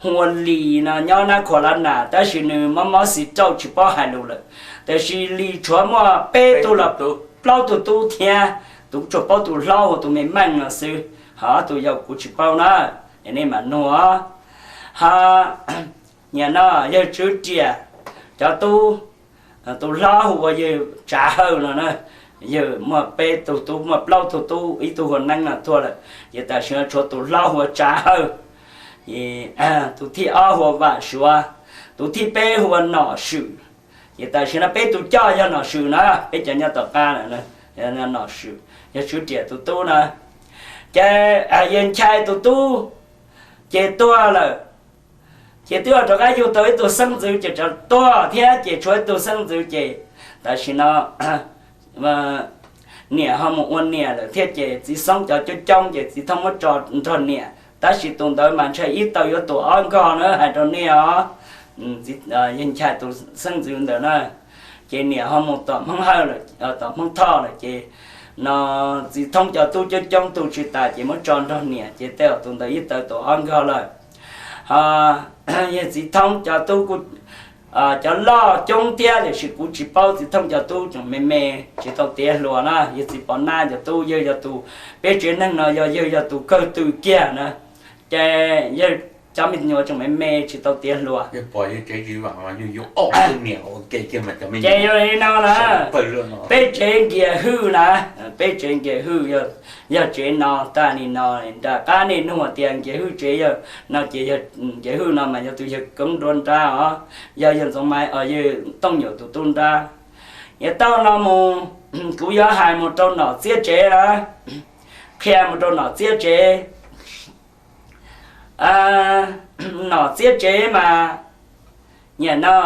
hu ua Lis no nyob Naj Khua Lab Nas, tab sis nws mob mob xis rauj tsis paub hais lus lawm. Tab sis Lis tshuav muaj peb tug los plaub tug tub thiab, tus tsuas paub tus hlob hu tus me Meej no xwb, ho ob tug yau kuv tsis paub na, nej mam nug. Ho nim no yawg Tswv Riam cov tub, tus hlob hu ua yawg Tsav Hawj no na, yawg muaj peb tug tub, muaj plaub tug tub, ib tug hu ua Neeb no tuag lawm, ces tam sim no tshuav tus hlob hu ua Tsav Hawj, tus thib ob hu ua Vam Suav, tus thib peb hu ua Nom Swm. Ces tam sim no peb tus coj yog Nom Swm na, peb cov nyob tom qab Nom Swm yog Tswv Riam tus tub na. Ces yawg Nchai tus tub ces tuag lawm, ces twb rov qab yug tau ib tug xeeb ntxwv ces rov tuag thiab ces tshuav ib tug xeeb ntxwv ces tam sim no niam ho mus ua niam lawm thiab ces txiv Xoob cov coob coob ces txiv Thoob muab tso nrog niam, tab sis tus ntawd mas ntshai ib tawm yuav tuam ob nkog na hais rau nej os. Yawg Nchai tus xeeb ntxwv ntawd na, ces niam ho mus tom Hmoob Hawj, tom Hmoob Thoj lawm ces no txiv Thoob cov tub coob coob tu tsis tas ces muab tso nrog niam ces tej zaum tus ntawd ib tawm tuam ob nkog lawm. Ho yawg txiv Thoob cov tub kuj, cov loj coob thiab tiam sis kuv tsis paub, txiv Thoob cov tub tseem me me tsis tau tiav hluas na. Yawg txiv Pov Nab cov tub, yawg yog tus, peb tsev neeg no yog yawg yog tus kawg tw kiag na, ces yawg cov me nyuam tseem me me tsis tau tiav hluas. Ces yog li no na, peb tsev Nkias Hwj na, peb tsev Nkias Hwj yog tsev no tag li no. Nram qab nej nug tias Nkias Hwj tsev yog no ces Nkias Hwj no mas yog tus yawg koob nruab nrab os, yog yawg Ntxoov Maiv, yawg Tooj Nyuam tus tub nrab. Yav tag no mus kuv yuav hais mus rau Nom Txiab tsev na, qhia mus rau Nom Txiab tsev. Nom Txiab tsev mas, nim no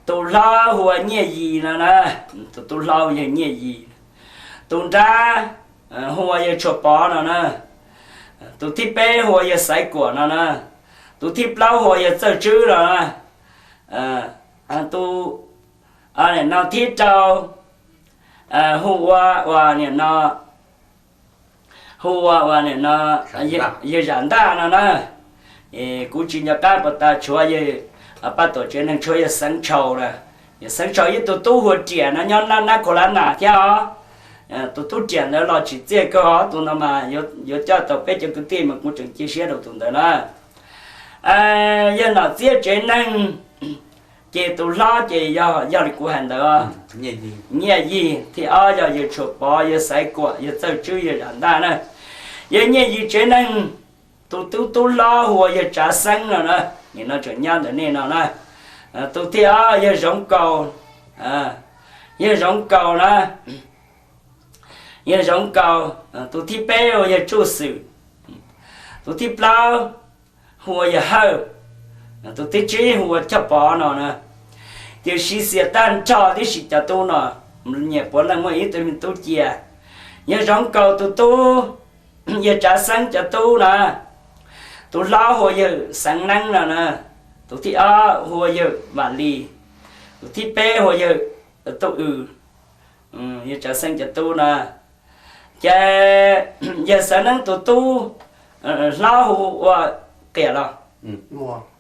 tus hlob hu ua Nyiaj Yis no na, tus tub hlob yawg Nyiaj Yis, tus nrab hu ua yawg Tshuas Pov no na, tus thib peb hu ua yawg Xaiv Kuam no na, tus thib plaub hu ua yawg Txawj Tswb no na, tus, nim no thib rau hu ua, ua nim no, hu ua, ua nim no yawg Zam Ntaj no na. Kuv tsis nco qab puas tas, tshuav yawg Paj Tuam tsev neeg tshuav yawg Xeev Tshau na, yawg Xeev Tshau ib tug tub hu ua Riam no nyob Nab Khua Lab Nas thiab os. Tus tub Riam ntawd los tsis txiaj kawg os, tus no mas yuav coj tau peb cov kwv tij mas kuv tseem cia siab rau tus ntawd na. Yawg Nom Txiab tsev neeg, ces tus hlob ces yog, yog li kuv hais ntawd, Nyiaj Yis, thib ob yog yawg Tshuas Pov, yawg Xaiv Kuam, yawg Txawj Tswb, yawg Zam Ntaj na. Yawg Nyiaj Yis tsev neeg, tus tub tub hlob hu ua yawg Tsav Xeeb no na, nim no tseem nyob ntawm nej no na. Tus thib ob yawg Zoov Kaus, yawg Zoov Kaus na, yawg Zoov Kaus, tus thib peb hu ua yawg Tsuj Xwm, tus thib plaub hu ua yawg Hawj, tus thib tsib hu ua Choj Pov no na. Tiam sis xiam tag nrho tib si cov tub no, nyiam puav leej muaj ib tug me tub cia. Yawg Zoov Kaus tus tub, yawg Tsav Xeeb cov tub na, tus hlob hu ua yawg Xeev Neeb no na, tus thib ob hu ua yawg Vam Lis, tus thib peb hu ua yawg Tuj Wm, Yawg Tsav Xeeb cov tub na, ces yawg Xeeb Neeb tus tub hlob hu ua Qias los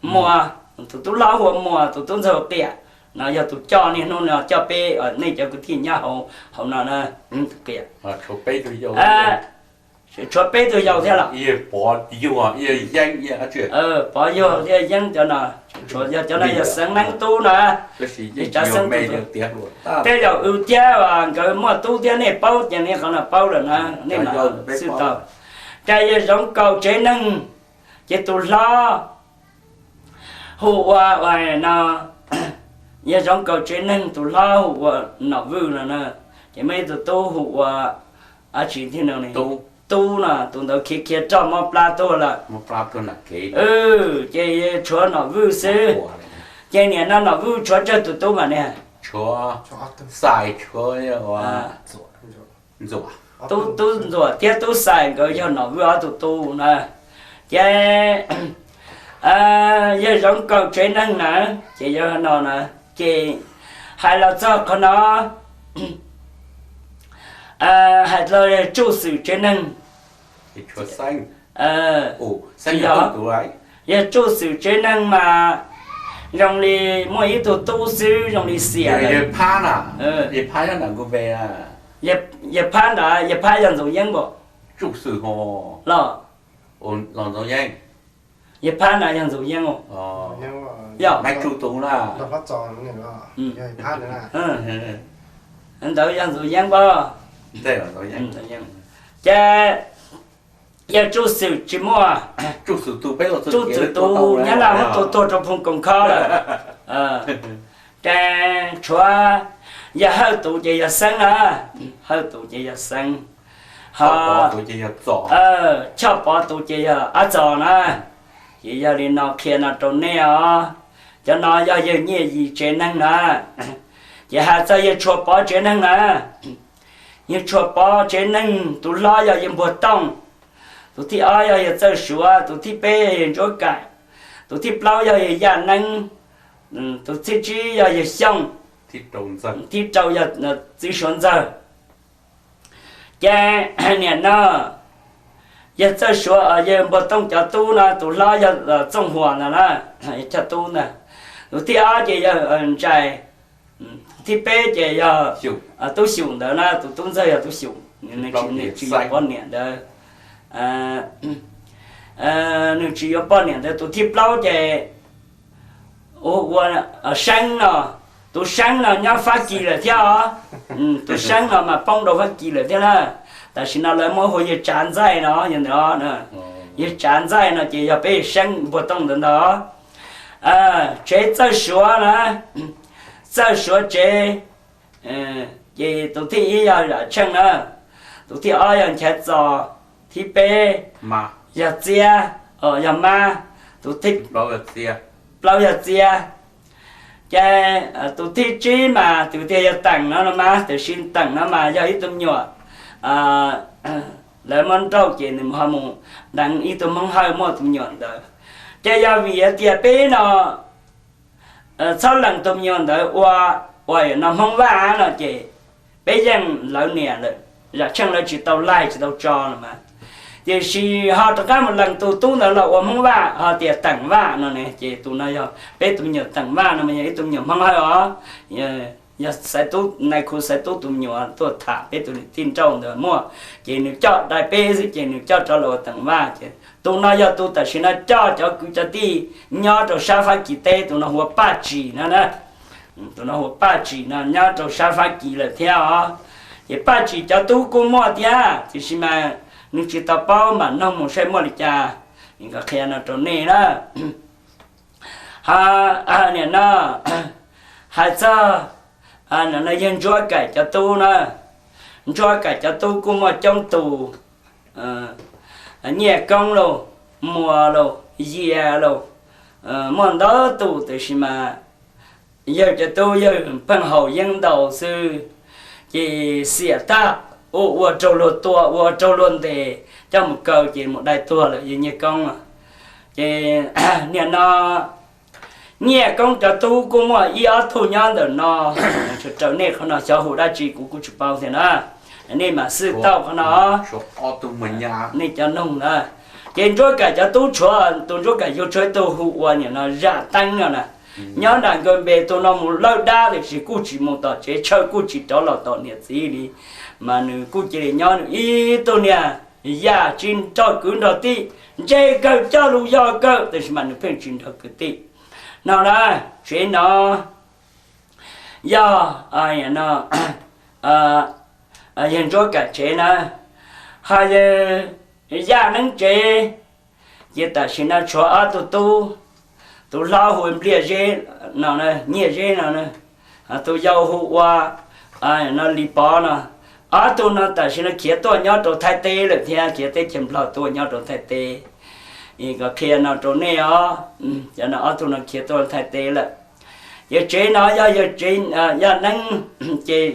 Muas, tus tub hlob hu ua Muas, tus tub ntxawg hu Qias. No yog tus coj niaj hnub no coj peb, nej cov kwv tij nyob hauv no na, tus Qias. Tshuav peb tug yau thiab los? Pov Yuag thiab Yeeb cov no, tshuav yog cov no yog Xeeb Neeb tub no. Tej zaum wb thiab nkawd muaj tub thiab, nej paub ces nej qhov no paub lawm na, nej mam xwb tau. Ces yawg Zoov Kaus tsev neeg, ces tus hlob hu ua, no, yawg Zoov Kaus tsev neeg tus hlob hu ua Nom Vwj no na, ces muaj ib tug tub hu ua, a tsis, Tub no, tus ntawd khiav khiav roj mob plab tuag lawm. Ces tshuav Nom Vwj xwb. Ces niam no Nom Vwj tshuav tsawg tus tub mas niag? Tub Ntxuam thiab Tub Xais nkawd yog Nom Vwj ob tug tub na. Ces yawg Zoov Kaus tsev neeg na, ces yog no na, ces hais los txog qhov no, hais los Tsuj Xwm tsev neeg, yog Tsuj Xwm tsev neeg mas zoo li muaj ib tug tub xwb, zoo li Xiam. Yawg Phab ntawd, yawg Phab yog Ntxoov Yeeb npaum los? Yawg Phab ntawd yog Ntxoov Yeeb, yog, ntawd yog Ntxoov Yeeb npaum. Ces yawg Tsuj Xwm tsis muaj, Tsuj Xwm tus Nyab Laj muab tua tuag rau Phoos Koos Khob lawm. Ces tshuav yawg Hawj tus ces yog Xeeb na, Hawj tus ces yog Xeeb, ho Choj Pov tus ces yog Ab Txos na. Ces yog li no qhia no rau nej os, cov no yog yawg Nyiaj Yis tsev neeg na. Ces hais txog yawg Tshuas Pov tsev neeg na, yawg Tshuas Pov tsev neeg tus hlob yog yawg Npuag Tooj, tus thib ob yog yawg Txawj Suav, tus thib peb yog yawg Ntsuab Kaim, tus thib plaub yog yawg Yaj Neeb, tus thib tsib yog yawg Xyooj, thib rau yog Txiv Suav Ntxawg. Ces niam no yawg Txawj Suav, yawg Npuag Tooj cov tub no tus hlob yog Txooj Huas ntag na, yawg Choj Tub ntag. Tus thib ob ces yog Ntsais, thib peb ces yog Tub Xyum ntawd na, tus tub ntxawg yog Tub Xyum, nws tsis yuav poj niam ntawd, nws tsis yuav poj niam ntawd. Tus thib plaub ces ua Seeb no, tus Seeb no nyob Fab Kis lawm thiab os. Tus Seeb no mas poob rau Fab Kis lawm thiab na. Tam sim no lawv muab hu yawg Tsav Ntxaij no, yawg ntawd, yawg Tsav Ntxaij no ces yog peb Seeb Npuag Tooj ntawd ntag. Tsev Txawj Suav na, Txawj Suav tsev, ces tus thib ib yog Zam Tsheej na, tus thib ob yog Nchaiv Txos, thib peb yog Txiab, yog Mab, tus thib plaub yog Txiab. Ces tus thib tsib mas tus tiag yog Teem no no mas, tiam sis Teem no mas yog ib tug me nyuam lawv muab nrauj ces nws ho mus deev ib tug Hmoob Hawj muaj tus me nyuam ntawd. Ces yog vim hais tias peb no txhob lees tus me nyuam ntawd ua, ua no Hmoob Vaj no ces peb yeej lawv niam lawm, Zam Tsheej lawv tsis tau laig tsis tau tso los mas. Tiam sis ho rov qab mus lees tus tub ntawd los ua Hmoob Vaj, ho tias Teem Vaj no ne, ces tus no yog peb tus me nyuam Teem Vaj no mas yog ib tug me nyuam Hmoob Hawj os. Yog Xaiv Tub, nais khu Xaiv Tub tus me nyuam tuaj tham peb tus niam tij nrauj ntawd muaj, ces nws coj dai peb xwb ces nws coj rov los ua Teem Vaj. Ces tus no yog tus tam sim no coj cov kwv cov tij nyob rau sab Fab Kis teb, tus no hu ua Paj Tsim no na. Tus no hu ua Paj Tsim no nyob rau sab Fab Kis lawm thiab os. Ces Paj Tsim cov tub kuj muaj thiab, tiam sis mas nws tsis tau paub, mam noog mus saib muaj li cas, nkawd qhia no rau nej na. Ho niam no hais txog no yawg Ntsuab Kaim cov tub na, Ntsuab Kaim cov tub kuj muaj coob tus, Nyiaj Koob lauj, Muas lauj, Yias lauj, muaj ntau tus, tiam sis mas yawg cov tub yawg pheej haus yeeb ntau xwb, ces xiam tag, ua ua raug luag tua, ua ua raug luag ntes, coj mus kaw ces mus dai tuag lawm yawg Nyiaj Koob. Ces niam no Nyiaj Koob cov tub kuj muaj ib ob tug nyob ntawm no, raws nej qhov no xyov hu dab tsi kuv kuj tsis paub thiab na. Nej mam xwb tau qhov no, nej cov noog na. Ces Ntsuab Kam cov tub tshuav, tus Ntsuab Kam yug tshuav ib tug hu ua niam no Zam Teeb no na. Nyob nram Nkaus Npe, tus no mus lawj dab tiam sis kuj tsis mus tom tsev, chaw kuj tsis rov los tom niam txiv li, mas nws kuj cia li nyob nws ib tug niag yam tsis nrog kwv nrog tij, ntse kawg coj lus yog kawg tiam sis mas nws pheej tsis nrog kwv tij. No na, tsev no yog, no, yawg Ntsuab Kam tsev na, ho yawg Yaj Neeb tsev. Ces tam sim no tshuav ob tug tub, tus hlob hu Npliaj Zeb no, Nyiaj Zeb no, tus yau hu ua no Lis Pov no. Ob tug no tam sim no khiav tuaj nyob rau Thaib teb lawm thiab, khiav teb chaws Nplog tuaj nyob rau Thaib teb. Kom qhia no rau nej os, cov no ob tug no khiav tuaj Thaib teb lawm. Ces tsev no yog yawg tsev, Yaj Neeb, ces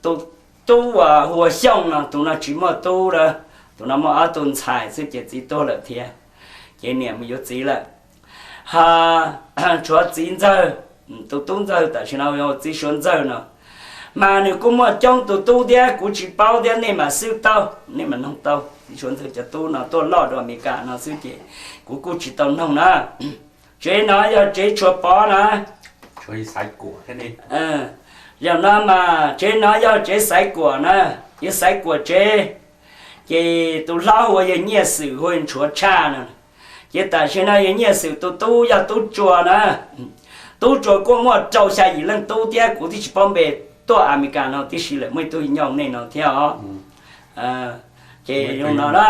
tus tub uas hu ua Xyooj no, tus no tsis muaj tub lawm, tus no muaj ob tug ntxhais xwb ces txiv tuag lawm thiab, ces niam mus yuav txiv lawm. Ha, tshuav txiv ntxawg, tus tub ntxawg tam sim no hu ua txiv Suav ntxawg no, mas nws kuj muaj coob tus tub thiab, kuv tsis paub thiab, nej mam xwb tau, nej mam noog tau. Txiv Suav ntxawg cov tub no tuaj loj rau Amelikas no xwb ces kuv kuj tsis tau noog na. Tsev no yog tsev tshuav Pov na. Zaum no mas tsev no yog tsev Xaiv Kuam na, yawg Xaiv Kuam tsev. Ces tus hlob hu ua yawg Nyiaj Xwm, hu ua Ntshuav Tshaj no. Ces tam sim no yawg Nyiaj Xwm tus tub yog Tub Tsua na. Tub Tsua kuj muaj rau xya yim leej tub thiab, kuv twb tsis paub npe, tuaj Amelikas no tib si lawm, muaj ib tug nyob nej no thiab os. Ces zoo no na.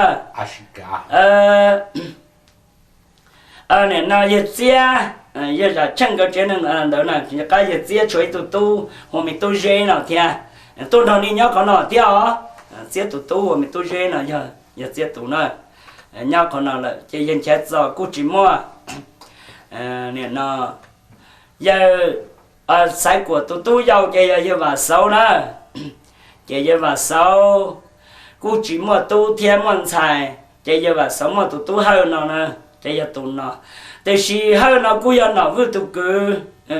Nim no yawg Txiab, yawg Zam Tsheej nkawd tsev neeg ntawd na, qab yawg Txiab tshuav ib tug tub hu ua me Tub Zeb no thiab, tuaj nrog nej nyob qhov no thiab os. Txiab tus tub hu ua me Tub Zeb no yog yawg Txiab tus na, nyob qhov no lawm ces yawg Nchaiv Txos kuj tsis muaj. Nim no yawg Xaiv Kuam tus tub yau ces yog yawg Vam Xauv na. Ces yawg Vam Xauv kuj tsis muaj tub thiab muaj ntxhais, ces yawg Vam Xauv muaj tus tub Hawj no na, ces yog tus no. Tiam sis Hawj no kuj yog Nom Vwj tus kwv,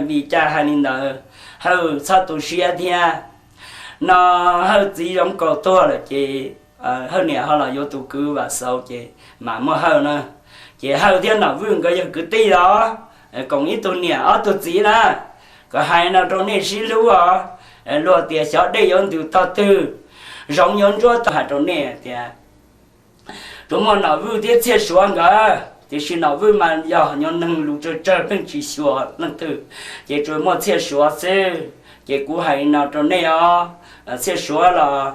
vim cas hais li ntawd, Hawj txhob tu siab thiab. No Hawj txiv Zoov Kaus tuag lawm ces Hawj niam ho los yuav tus kwv Vam Xauv ces mam muaj Hawj na. Ces Hawj thiab Nom Vwj nkawd yog kwv tij los koom ib tug niam ob tug txiv na. Kom hais no rau nej sib hlub os. Luag tias xyov dej yuav ntws tog twg, zoov yuav ntsuab tog, hais rau nej tias tsuas muaj Nom Vwj thiab Txhiaj Suav nkawd, tiam sis Nom Vwj mas yog nyob neeg lus tsawg tsawg pheej tsis xyuas leej twg, ces tsuas muaj Txhiaj Suav xwb. Ces kuv hais no rau nej os, Txhiaj Suav los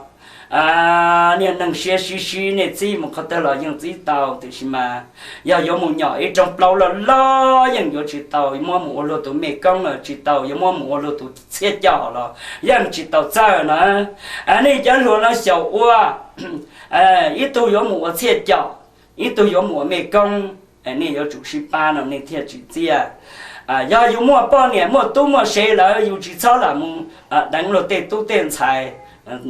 niag neeg siab sib sib, nej txib mus qhov twg los yeej txib tau, tiam sis mas yog yuav mus nyom ib rooj plaub loj loj yeej yuav tsis tau, muab mus ua luag tus mej koob los tsis tau, yuav muab mus ua luag tus txhiaj com los yeej tsis tau txawj na. Nej cov hluas no xyaum ua, ib tug yuav mus ua txhiaj com, ib tug yuav mus ua mej koob, nej yuav tsum sib pab no nej thiaj tsim txiaj. Yog yus muaj poj niam muaj tub muaj sev lawm yus tsis txhob lam mus deev luag tej tub tej ntxhais,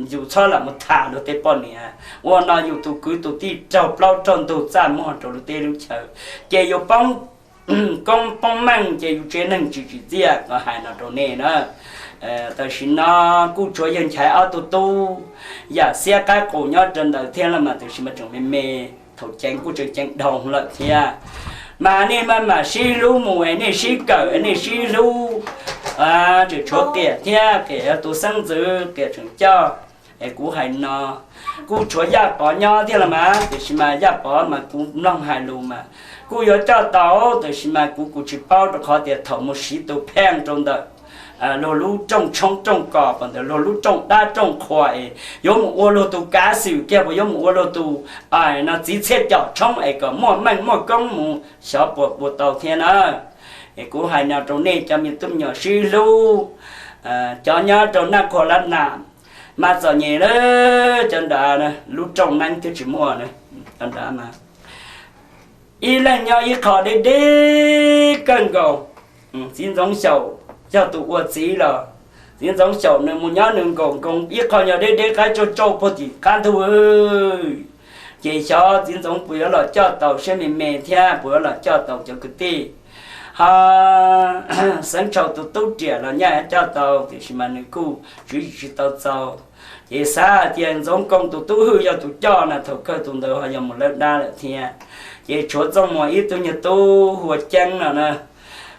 yus txhob lam mus tham luag tej poj niam. Ua no yus tus kwv tus tij raug plaub raug ntug txaj muag rau lub teb lub chaw, ces yus poob koob poob meej ces yus tsev neeg tsis tsim txiaj, kuv hais no rau nej na. Tam sim no kuj tshuav yawg Nchaiv ob tug tub, yam xiab qaib qus nyob rau ntawd thiab los mas tiam sis mas tseem me me, thaum ceev kuj tseem ceev dhau lawm thiab. Mas nej maj mam sib hlub mus es nej sib kawm es nej sib hlub, tseem tshuav Qias thiab, Qias yog tus xeeb ntxwv, Qias tseem coj. Es kuv hais no, kuj tshuav Yaj Pov nyob thiab los mas, tiam sis mas Yaj Pov mas kuv mloog hais lus mas kuj yuav coj tau, tiam sis mas kuv kuv tsis paub rau qhov tias thaum mus siv tus pheej rau ntawm luag lub rooj tshoob rooj kos, pom ntawm luag lub rooj dab rooj qhua es yuav mus ua luag tus kav xwm kiag, puas yuav mus ua luag tus no txiv txhiaj com tshoob es kom muaj meej muaj koob mus xyov puas ua tau thiab na. Es kuv hais no rau nej cov me tub me nyuam sib hlub, cov nyob rau Naj Qhua Lab Nam, mas txom nyem lawm, cov nrad lub rooj neeb twb tsis muaj, cov nrad mas ib leeg nyob ib qho deb deb kawg nkaus. Txiv Ntxoov Xyaum yog tus ua txiv los, Txiv Ntxoov Xyaum nws mus nyob nws nkaum nkoos ib qho nyob deb deb qab tsauj tsauj puag tim qab ntug. Ces xyov Txiv Ntxoov puas yuav los coj tau siab me me thiab puas yuav los coj tau cov kwv tij. Ho Xeev Tshau tus tub riam los nyaj coj tau, tiam sis mas nws kuj tsis tau txaus. Ces xav hais tias Ntxoov Koo tus tub Hwj yog tus coj na, thaum kawg tus ntawd ho yog mus lawb dab lawm thiab. Ces tshuav Txooj Muas ib tug nyuag tub hu ua Ceeb no na.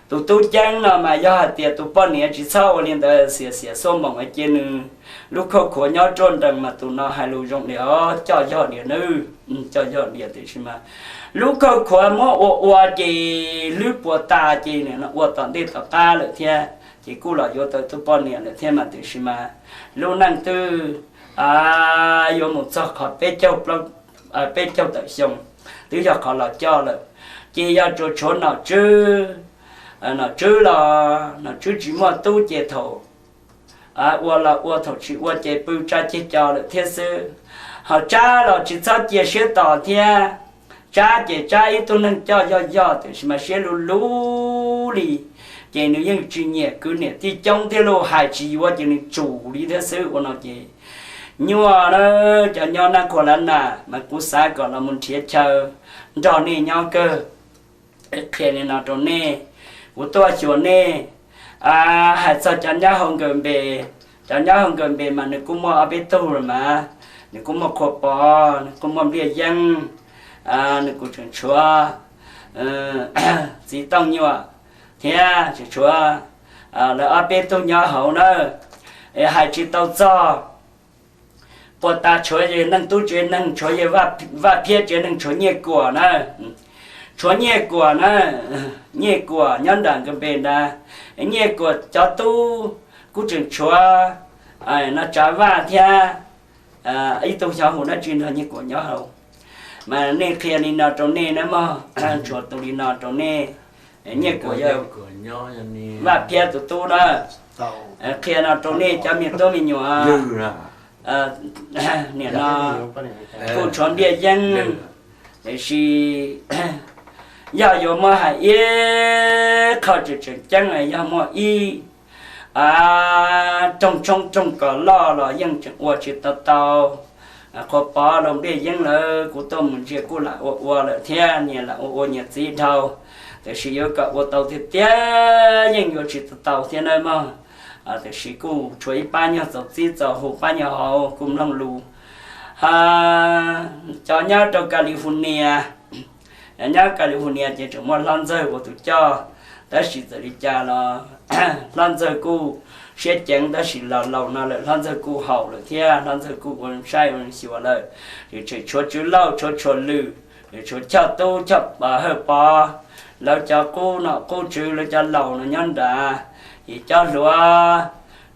Tus tub Ceeb no mas yog hais tias tus poj niam tsis txhob ua li ntawd, xiam xiam xuab npoos cia nws lub khauj khuav nyob ruaj nrees mas tus no hais lus zoo diam os, coj yog diam nawb, coj yog diam, tiam sis mas lub khauj khuav muab ua ua ces hlwb puas tas ces nim no ua tom ntej tom qab lawm thiab, ces kuj los yuav tau tus poj niam lawm thiab mas, tiam sis mas lub neej twb yuav mus txog qhov peb caug, peb caug tawm xyoo, twb yog qhov los coj lawm. Ces yog tsuas tshuav Nom Tswb, Nom Tswb los Nom Tswb tsis muaj tub ces thaum ua los ua, thaum tsis ua ces pw tsa ceg cos lawm thiab xwb. Ho Tsab los tsis txhob cia siab tos thiab. Tsab ces Tsab ib tug neeg coj yog yog, tiam sis mas siab luv luv li, ces nws yeej tsis nyiam kwv niam tij coob thiab, luag hais tsis yuav ces nws tsum li thiab xwb. Ua no ces nyuaj na, cov nyob Naj Khuam Lav Nas mas kuv xav kom los mus nrhiav chaw nrog nej nyob kawg. Qhia li no rau nej, kuv tuaj xyuas nej. Hais txog cov nyob hauv Nkaws Npe, cov nyob hauv Nkaws Npe mas nws kuj muaj ob peb tug los mas, nws kuj muaj Qhua Pov, nws kuj muaj Npliaj Yeeb, nws kuj tseem tshuav Txiv Tooj Nyuam thiab tseem tshuav lawv ob peb tug nyob hauv na. Hais tsis tau txog, puas tas tshuav yawg Neej Tub tsev neeg, tshuav yawg Vaj Phiab tsev neeg, tshuav Nyiaj Kuam na. Tshuav Nyiaj Kuam na, Nyiaj Kuam nyob nram Nkaws Npe ntag. Nyiaj Kuam cov tub kuj tseem tshuav no Tsav Vaj thiab ib tug xyov hu dab tsi nrog Nyiaj Kuam nyob hauv. Mas nej qhia li no rau nej na mog, tshuav tus li no rau nej. Nyiaj Kuam yog Vaj Phiab tus tub na. Qhia no rau nej cov me tub me nyuam. Nim no kuj tshuav Npliaj Yeeb, tiam sis yog yuav muab hais ib qho tseem tseem ceeb yog muaj ib roog tshoob roog kos loj los yeej tseem ua tsis tau tau. Qhua Pov los Npliaj Yeeb lawv kuv tuaj mus ntsia kuj lam ua ua lawm thiab, nyias lam ua ua nyias txiv dhau, tiam sis yuav kom ua tau tiag tiag yeej yuav tsis tau tau thiab nawb mog. Tiam sis kuj tshuav ib pab nyuag txaus txib txaus hu, pab nyuag hauv kuj mloog lus. Cov nyob rau California, nyob California ces tseem muaj Hlob Ntxawg ua tus coj, tab sis txawm li cas los Hlob Ntxawg kuj siab ceev, tab sis laus laus no lawm Hlob Ntxawg kuj haum lawm thiab, Hlob Ntxawg kuj ua saib ua xyuas lawm. Ces tseem tshuav Tswv Lauj, tshuav Tshuas Lwm, tshuav Choj Tub, Choj Hawj Pov, lawv cov qub nom qub tswv, lawv cov laus no nyob nrad. Ces cov hluas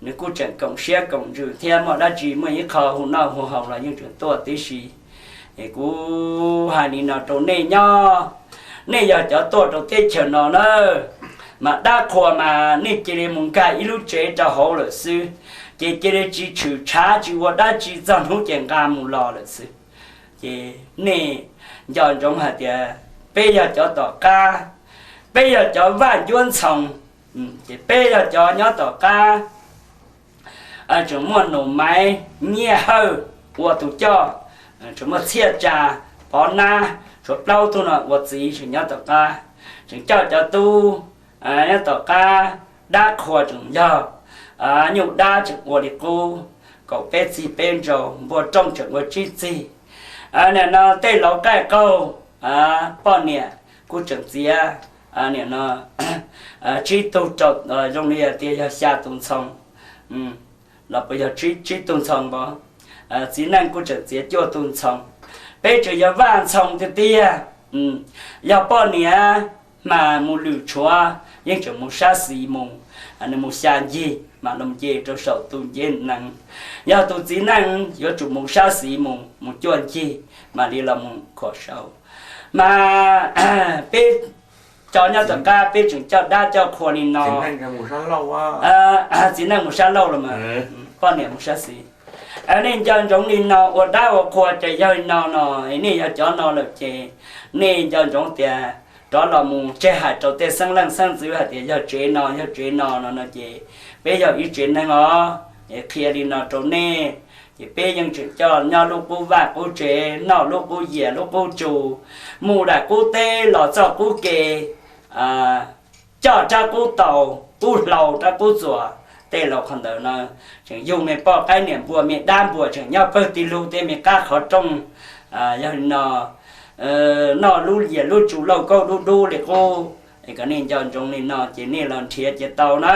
nws kuj tseem koom siab koom ntsws thiab, muaj dab tsi muaj ib qho hu noj hu haus los yeej tseem tuaj tib si. Es kuv hais li no rau nej nyob, nej yog cov tuaj rau teb chaws no na, mas dab qhuas mas nej cia li mus nkag ib lub tsev rau hauv lawm xwb, ces cia li tsis tshwm tshav tsis ua dab tsi txog hnub ces nqa mus los lawm xwb. Ces nej nco ntsoov hais tias peb yog cov tom qab, peb yog cov Vaj Ncuab Ntxhoo, ces peb yog cov nyob tom qab. Tseem muaj Nus Maiv, Nyiaj Hawj ua tus coj, tseem muaj Txhiaj Tsa, Pov Nab, tshuav plaub tug no ua txiv tseem nyob tom qab, tseem coj cov tub nyob tom qab. Dab qhuas tseem yog Nyuj Dab tseem ua li qub, kaum peb txig peb ntsau, Npua Rooj tseem ua tsib txig. Nim no tej laus qaij qaug, poj niam kuj tseem txiav, nim no tsib tug rau, zoo li tias yog xya tus ntxhoo los puas yog tsib tug ntxhoo npov. Txiv neej kuj tseem txiav cuaj tug ntxhoo. Peb tseem yog Vaj Ntxhoo tiag tiag. Yog poj niam mas mus lwm tshuav yeej tseem mus sab xis mus, nws mus xya ncig mas los nce rau saum tus ncev nees. Yog tus txiv neej yuav tsum mus sab xis mus, mus cuaj ncig mam li los mus khuam saud. Mas peb cov nyob tom qab peb tseem coj dab coj qhua li no. Txiv neej mus sab laug los mas poj niam mus sab xis. Nej nco ntsoov li no, ua dab ua qhua ces yog li no no, nej yog cov no lawm ces nej nco ntsoov tias rov los mus tseg hais rau tej xeeb leej xeeb ntxwv hais tias yog tsev no yog tsev no no no ces peb yog ib tsev neeg os. Es qhia li no rau nej, ces peb yeej tseem coj nyob lub qub vaj qub tsev, noj lub qub yias lub qub tsu, mus daim qub teb los txoj qub ke, coj rab qub taus, qub hlau rab qub txuas, tej laus qhov ntawd no tseem yug me poj qaib niam npua me dab npua tseem nyob pawg tij lug tej me qab qhov rooj. Yog li no, noj lub yias lub tsu lauj kaub dub dub li qub, es kom nej nco ntsoov li no ces nej los nrhiav ces tau na.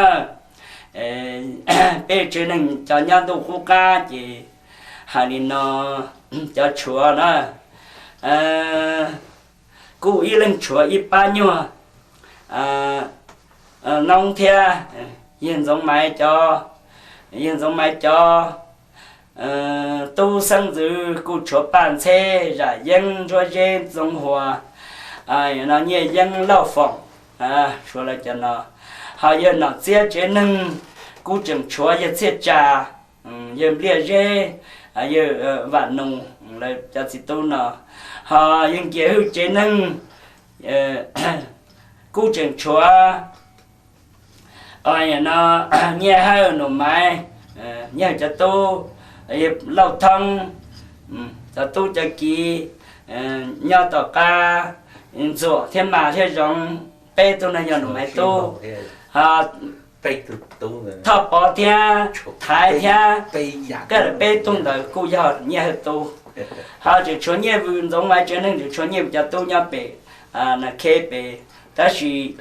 Peb tsev neeg cov nyob ntuj qub qab ces hais li no, cov tshuav na, kuj ib leeg tshuav ib pab nyuag noob thiab. Yawg Ntxoov Maiv cov, yawg Ntxoov Maiv cov tub xeeb ntxwv kuj tshuav Paj Ntxheb, Zam Yeeb, Ntsuab Zeb, Ntxoov Huas, no Nyiaj Yeeb, Lauj Foom, tshuav lawv cov no. Ho yawg Nom Txiab tsev neeg kuj tseem tshuav yawg Txhiaj Tsa, yawg Npliaj Zeb, yawg Vam Nus, lawv cov txiv tub no. Ho yawg Nkias Hwj tsev neeg kuj tseem tshuav no Nyiaj Hawj, Nom Maiv, Nyiaj Hawj cov tub, yawg Lauj Thoob, cov tub cov kiv nyob tom qab, Ntxuam thiab Mas thiab Zoov, peb tug no yog Nom Maiv tub. Ho Thoj Pov thiab Thaiv thiab, peb tug ntawd kuj yog Nyiaj Hawj tub. Ho tseem tshuav Nyiaj Vwm, Ntxoov Maiv tsev neeg tseem tshuav Nyiaj Vwm cov tub nyob pem, na kheb pem. Tab sis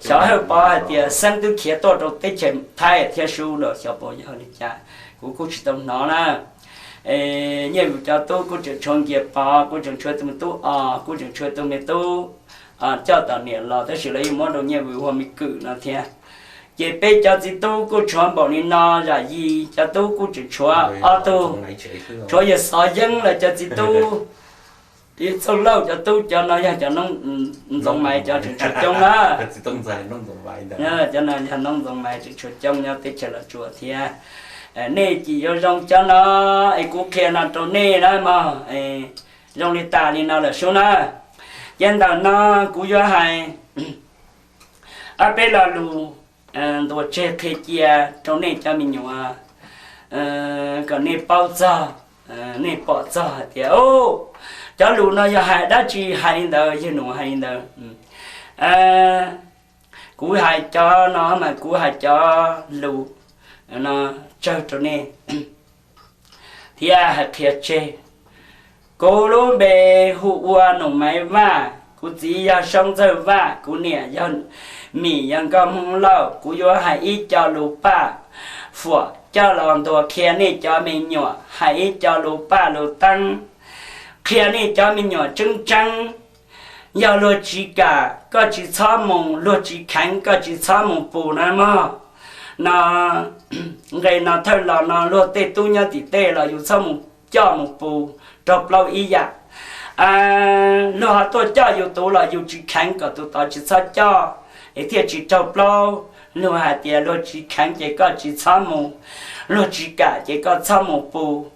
xyov Hawj Pov hais tias xeeb twb khiav tuaj rau teb chaws Thaib thiab sub los xyov puas yog li cas, kuv kuj tsis tau hnov na. Nyiaj Vwm cov tub kuj tseem tshuav Nkias Pov, kuj tseem tshuav tus me tub Os, kuj tseem tshuav tus me tub coj tom niam los, tab sis lawv yeej muab rau Nyiaj Vwm ua me kwm no thiab. Ces peb cov txiv tub kuj tshuav npaum li no, Zam Yis cov tub kuj tseem tshuav ob tug, tshuav yawg Xov Yeeb lawv cov txiv tub, Txooj Lauj cov tub, cov no yog cov Ntxoov Maiv cov tseem tshuav coob na. Cov no yog Noob Ntxoov Maiv tseem tshuav coob nyob teb chaws Los Tsuas thiab. Nej cim yuav zoo cov no, es kuv qhia no rau nej na mog. Zoo li tas li no lawm sub na. Ces ntawm no kuv yuav hais ob peb lo lus ntuas tseg qhia cia rau nej cov me nyuam kom nej paub txog, nej pom txog hais tias cov lus no yog hais dab tsi hais li ntawd, yawg Nus hais li ntawd. Kuv hais cov no mas kuv hais cov lus no tsawg rau nej thiab hais qhia tseg. Kuv lub npe hu ua Nus Maiv Vaj, kuv txiv yog Soob Ntxawg Vaj, kuv niam yog Mim, yog nkauj Hmoob Lauj. Kuv yuav hais ib co lus paj fuam coj los ntuas qhia nej cov me nyuam, hais ib co lus paj lus teeb qhia nej cov me nyuam tseeb tseeb. Yog luag tsis kam koj tsis txhob mus, luag tsis kheev koj tsis txhob mus pus na mog. No nqe no thawj los no luag tej tub nyob tim tej los yus txhob mus coj mus pus, raug plaub ib yam. Luag ho tuaj coj yus tus los yus tsis kheev kom tus tod tsis txhob coj es thiaj tsis raug plaub. Luag hais tias luag tsis kheev ces koj tsis txhob mus, luag tsis kam ces koj txhob mus pus.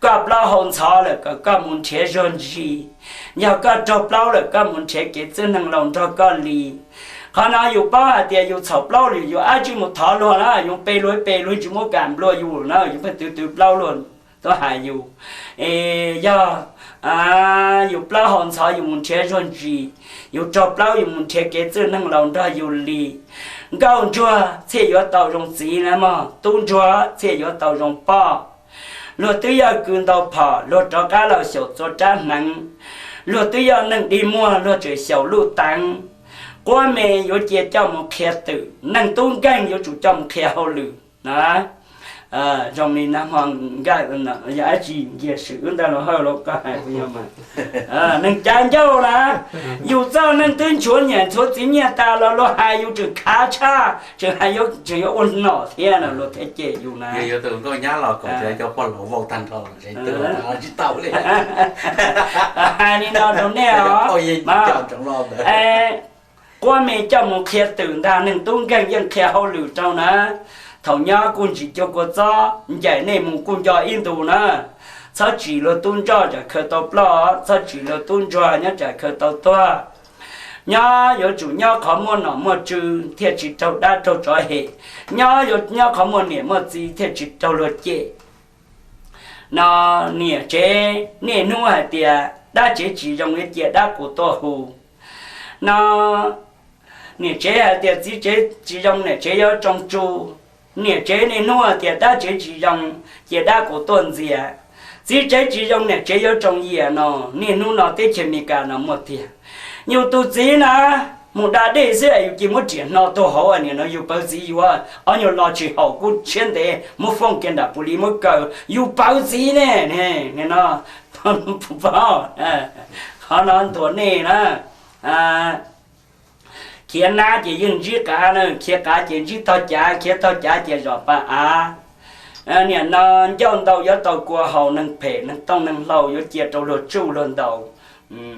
Koj plaub hau ntxhov lawm kom koj mus nrhiav zuag ntsis, yog koj raug plaub lawm koj mus nrhiav kev txwj neeg laus nrog koj li. Qhov no yus paub hais tias yus txhaum plaub lawm yus dab tsi mus thov luag na, yus pe luag pe luag tsis muab kam nplua yus na, yus pheej twv twv plaub luag tuaj hais yus. Es yog yus plaub hau ntxhov yus mus nrhiav zuag ntsis, yus raug plaub yus mus nrhiav kev txwj neeg laus nrog yus li. Nkauj ntsuag thiaj yuav tau zoo txiv na mog, tub ntsuag thiaj yuav tau zoo poj. Luag twb yog kws ntaus phom luag rov qab los xyaum txua rab hneev, luag twb yog neeg dig muag luag tseem xyaum luj teev. Quab me yuav cia coj mus qhia twm, neeg tub nkeeg yuav tsum coj mus qhia hauj lwm na. Zoo li nag hmo nkaj, yog dab tsi nkiag swm wb ntag los hawj los koj hais puas yog mas. Neeg cav ncauj na, yus txoj neeg twb nchuav niam nchuav txiv nyiaj tas los luag hais yus tseem khav tshaj, tseem hais yuav, tseem yuav ua nom thiab no luag thiaj cem yus na. Hais li no rau nej os, quab me coj mus qhia twm ntag, neeg tub nkeeg yeej qhia hauj lwm rau na. Thaum nyob kuj ntsis cuag kua txob, ncaim nej mus kuj nco ib ntus na. Txhob tsim luag tub ntsoj tsam khaws tau plaub, txhob tsim luag tub ntsuag nyob tsam khaws tau tuag. Nyob yuav tsum nyob qhov muaj nom muaj tswv thiaj tsis raug dab raug tsov hem, nyob yuav nyob qhov muaj niam muaj txiv thiaj tsis raug luag cem. No niam tsev niaj hnub hais tias dab tsev tsis zoo yuav cia dab qus tuaj hu. No Niam tsev hais tias txiv tsev tsis zoo niam tsev yuav tsoo tsu. Niam tsev niaj hnub hais tias dab tsev tsis zoo ces dab kuv tuaj ntxias. Txiv tsev tsis zoo niam tsev yuav tsoo yias no, niaj hnub no teb chaws Amelikas no muaj tiag. Yus tus txiv na, mus da dej xwb es yus cia muab riam hno tuag hauv, nim no yus pawv txiv yuav ob nyuag lo tsis haum kuj tshiab ntev muab foob kiag nram pus li muab kaw, yus pawv txiv ne, no. Qhov no ntuas nej na. Khiav nab ces yeej ntsib qav na, khiav qav ces ntsib tog cav, khiav tog cav ces zom pa av. Nim no ncauj ntau yuav tau kua haus, neeg phem neeg tooj neeg hlau yuav cia rau luag tsuj luag ntaus.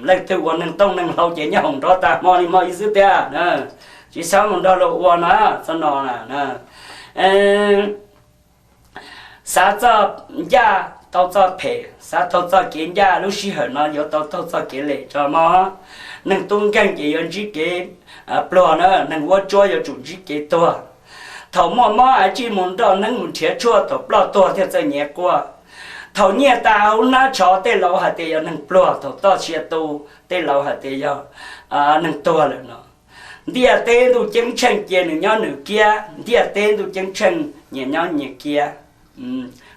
Leej twg ua neeg tooj neeg hlau ces nyob hoom nrov tag hmo li hmo ib xwb tiag. Tsis xav mus nrog luag ua no, txhob no. Xav txoj ncaj tau txoj phem, xav taug txoj kev ncaj lub sij hawm no yuav tau taug txoj kev lem tso mog. Neeg tub nkeeg ces yuav ntsib kev pluag na, neeg vuab tsuab yuav tsum ntsib kev tuag. Thaum muaj mob ua tsij mus nroj neeb mus nrhiav tshuaj, thaum ploj tuag thiaj txawj nyiav quaj. Thaum nyiaj tas hauv hnab tsho tej laus hais tias yog neeg pluag, thaum toj sia tu tej laus hais tias yog neeg tuag lawm no. Ntiaj teb ntuj ceeb tsheej cia nws nyob nws kiab, ntiaj teb ntuj ceeb tsheej nyias nyob nyias kiab.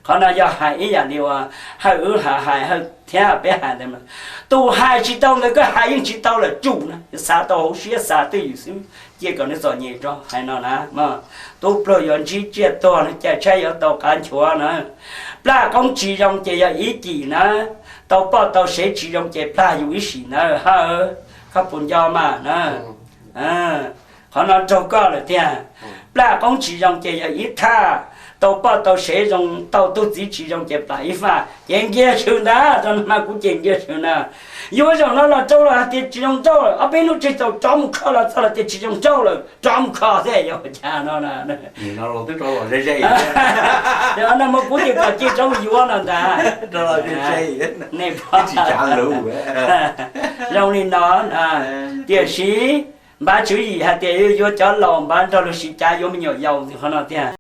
Qhov no yog hais ib yam li uas Hawj wb hais, hais thiab peb hais ntawd, tus hais tsis tau ntawd koj hais yeej tsis tau lawm tsum na, xav tau hauv siab xav twj ywm xwb, cia kom nws txom nyem rau hais no na. Tub pluag yuav ntsib tsiaj tuag na, cai tshaib yuav tau qav nchuav na. Plaj qoob tsis zoo ces yog ib cim na, tau poj tau sev tsis zoo ces plag yus ib sim na Hawj, koj puas nco mas na. Qhov no raug koj lawm tiag. Plaj qoob tsis zoo ces yog ib thaj, tau poj tau sev zoo, tau tug txiv tsis zoo ces plam ib faj, ces nkiag swm ntag, rau no mas kuv ces nkiag swm na. Yuav zaum no los rau los hais tias tsis zoo nrauj, ob peb hnub tseg tau rov mus kho los txog los tias tsis zoo nrauj lawm rov mus kho xwb, yog ua cas no na. Nim no mas kuv ces kom cia rov mus yuav no ntag. Nej pom zoo li no, tiam sis npav tswv yim hais tias yuav cov laus npav nrog luag siv cav yuav me nyuam yaus qhov no tiag.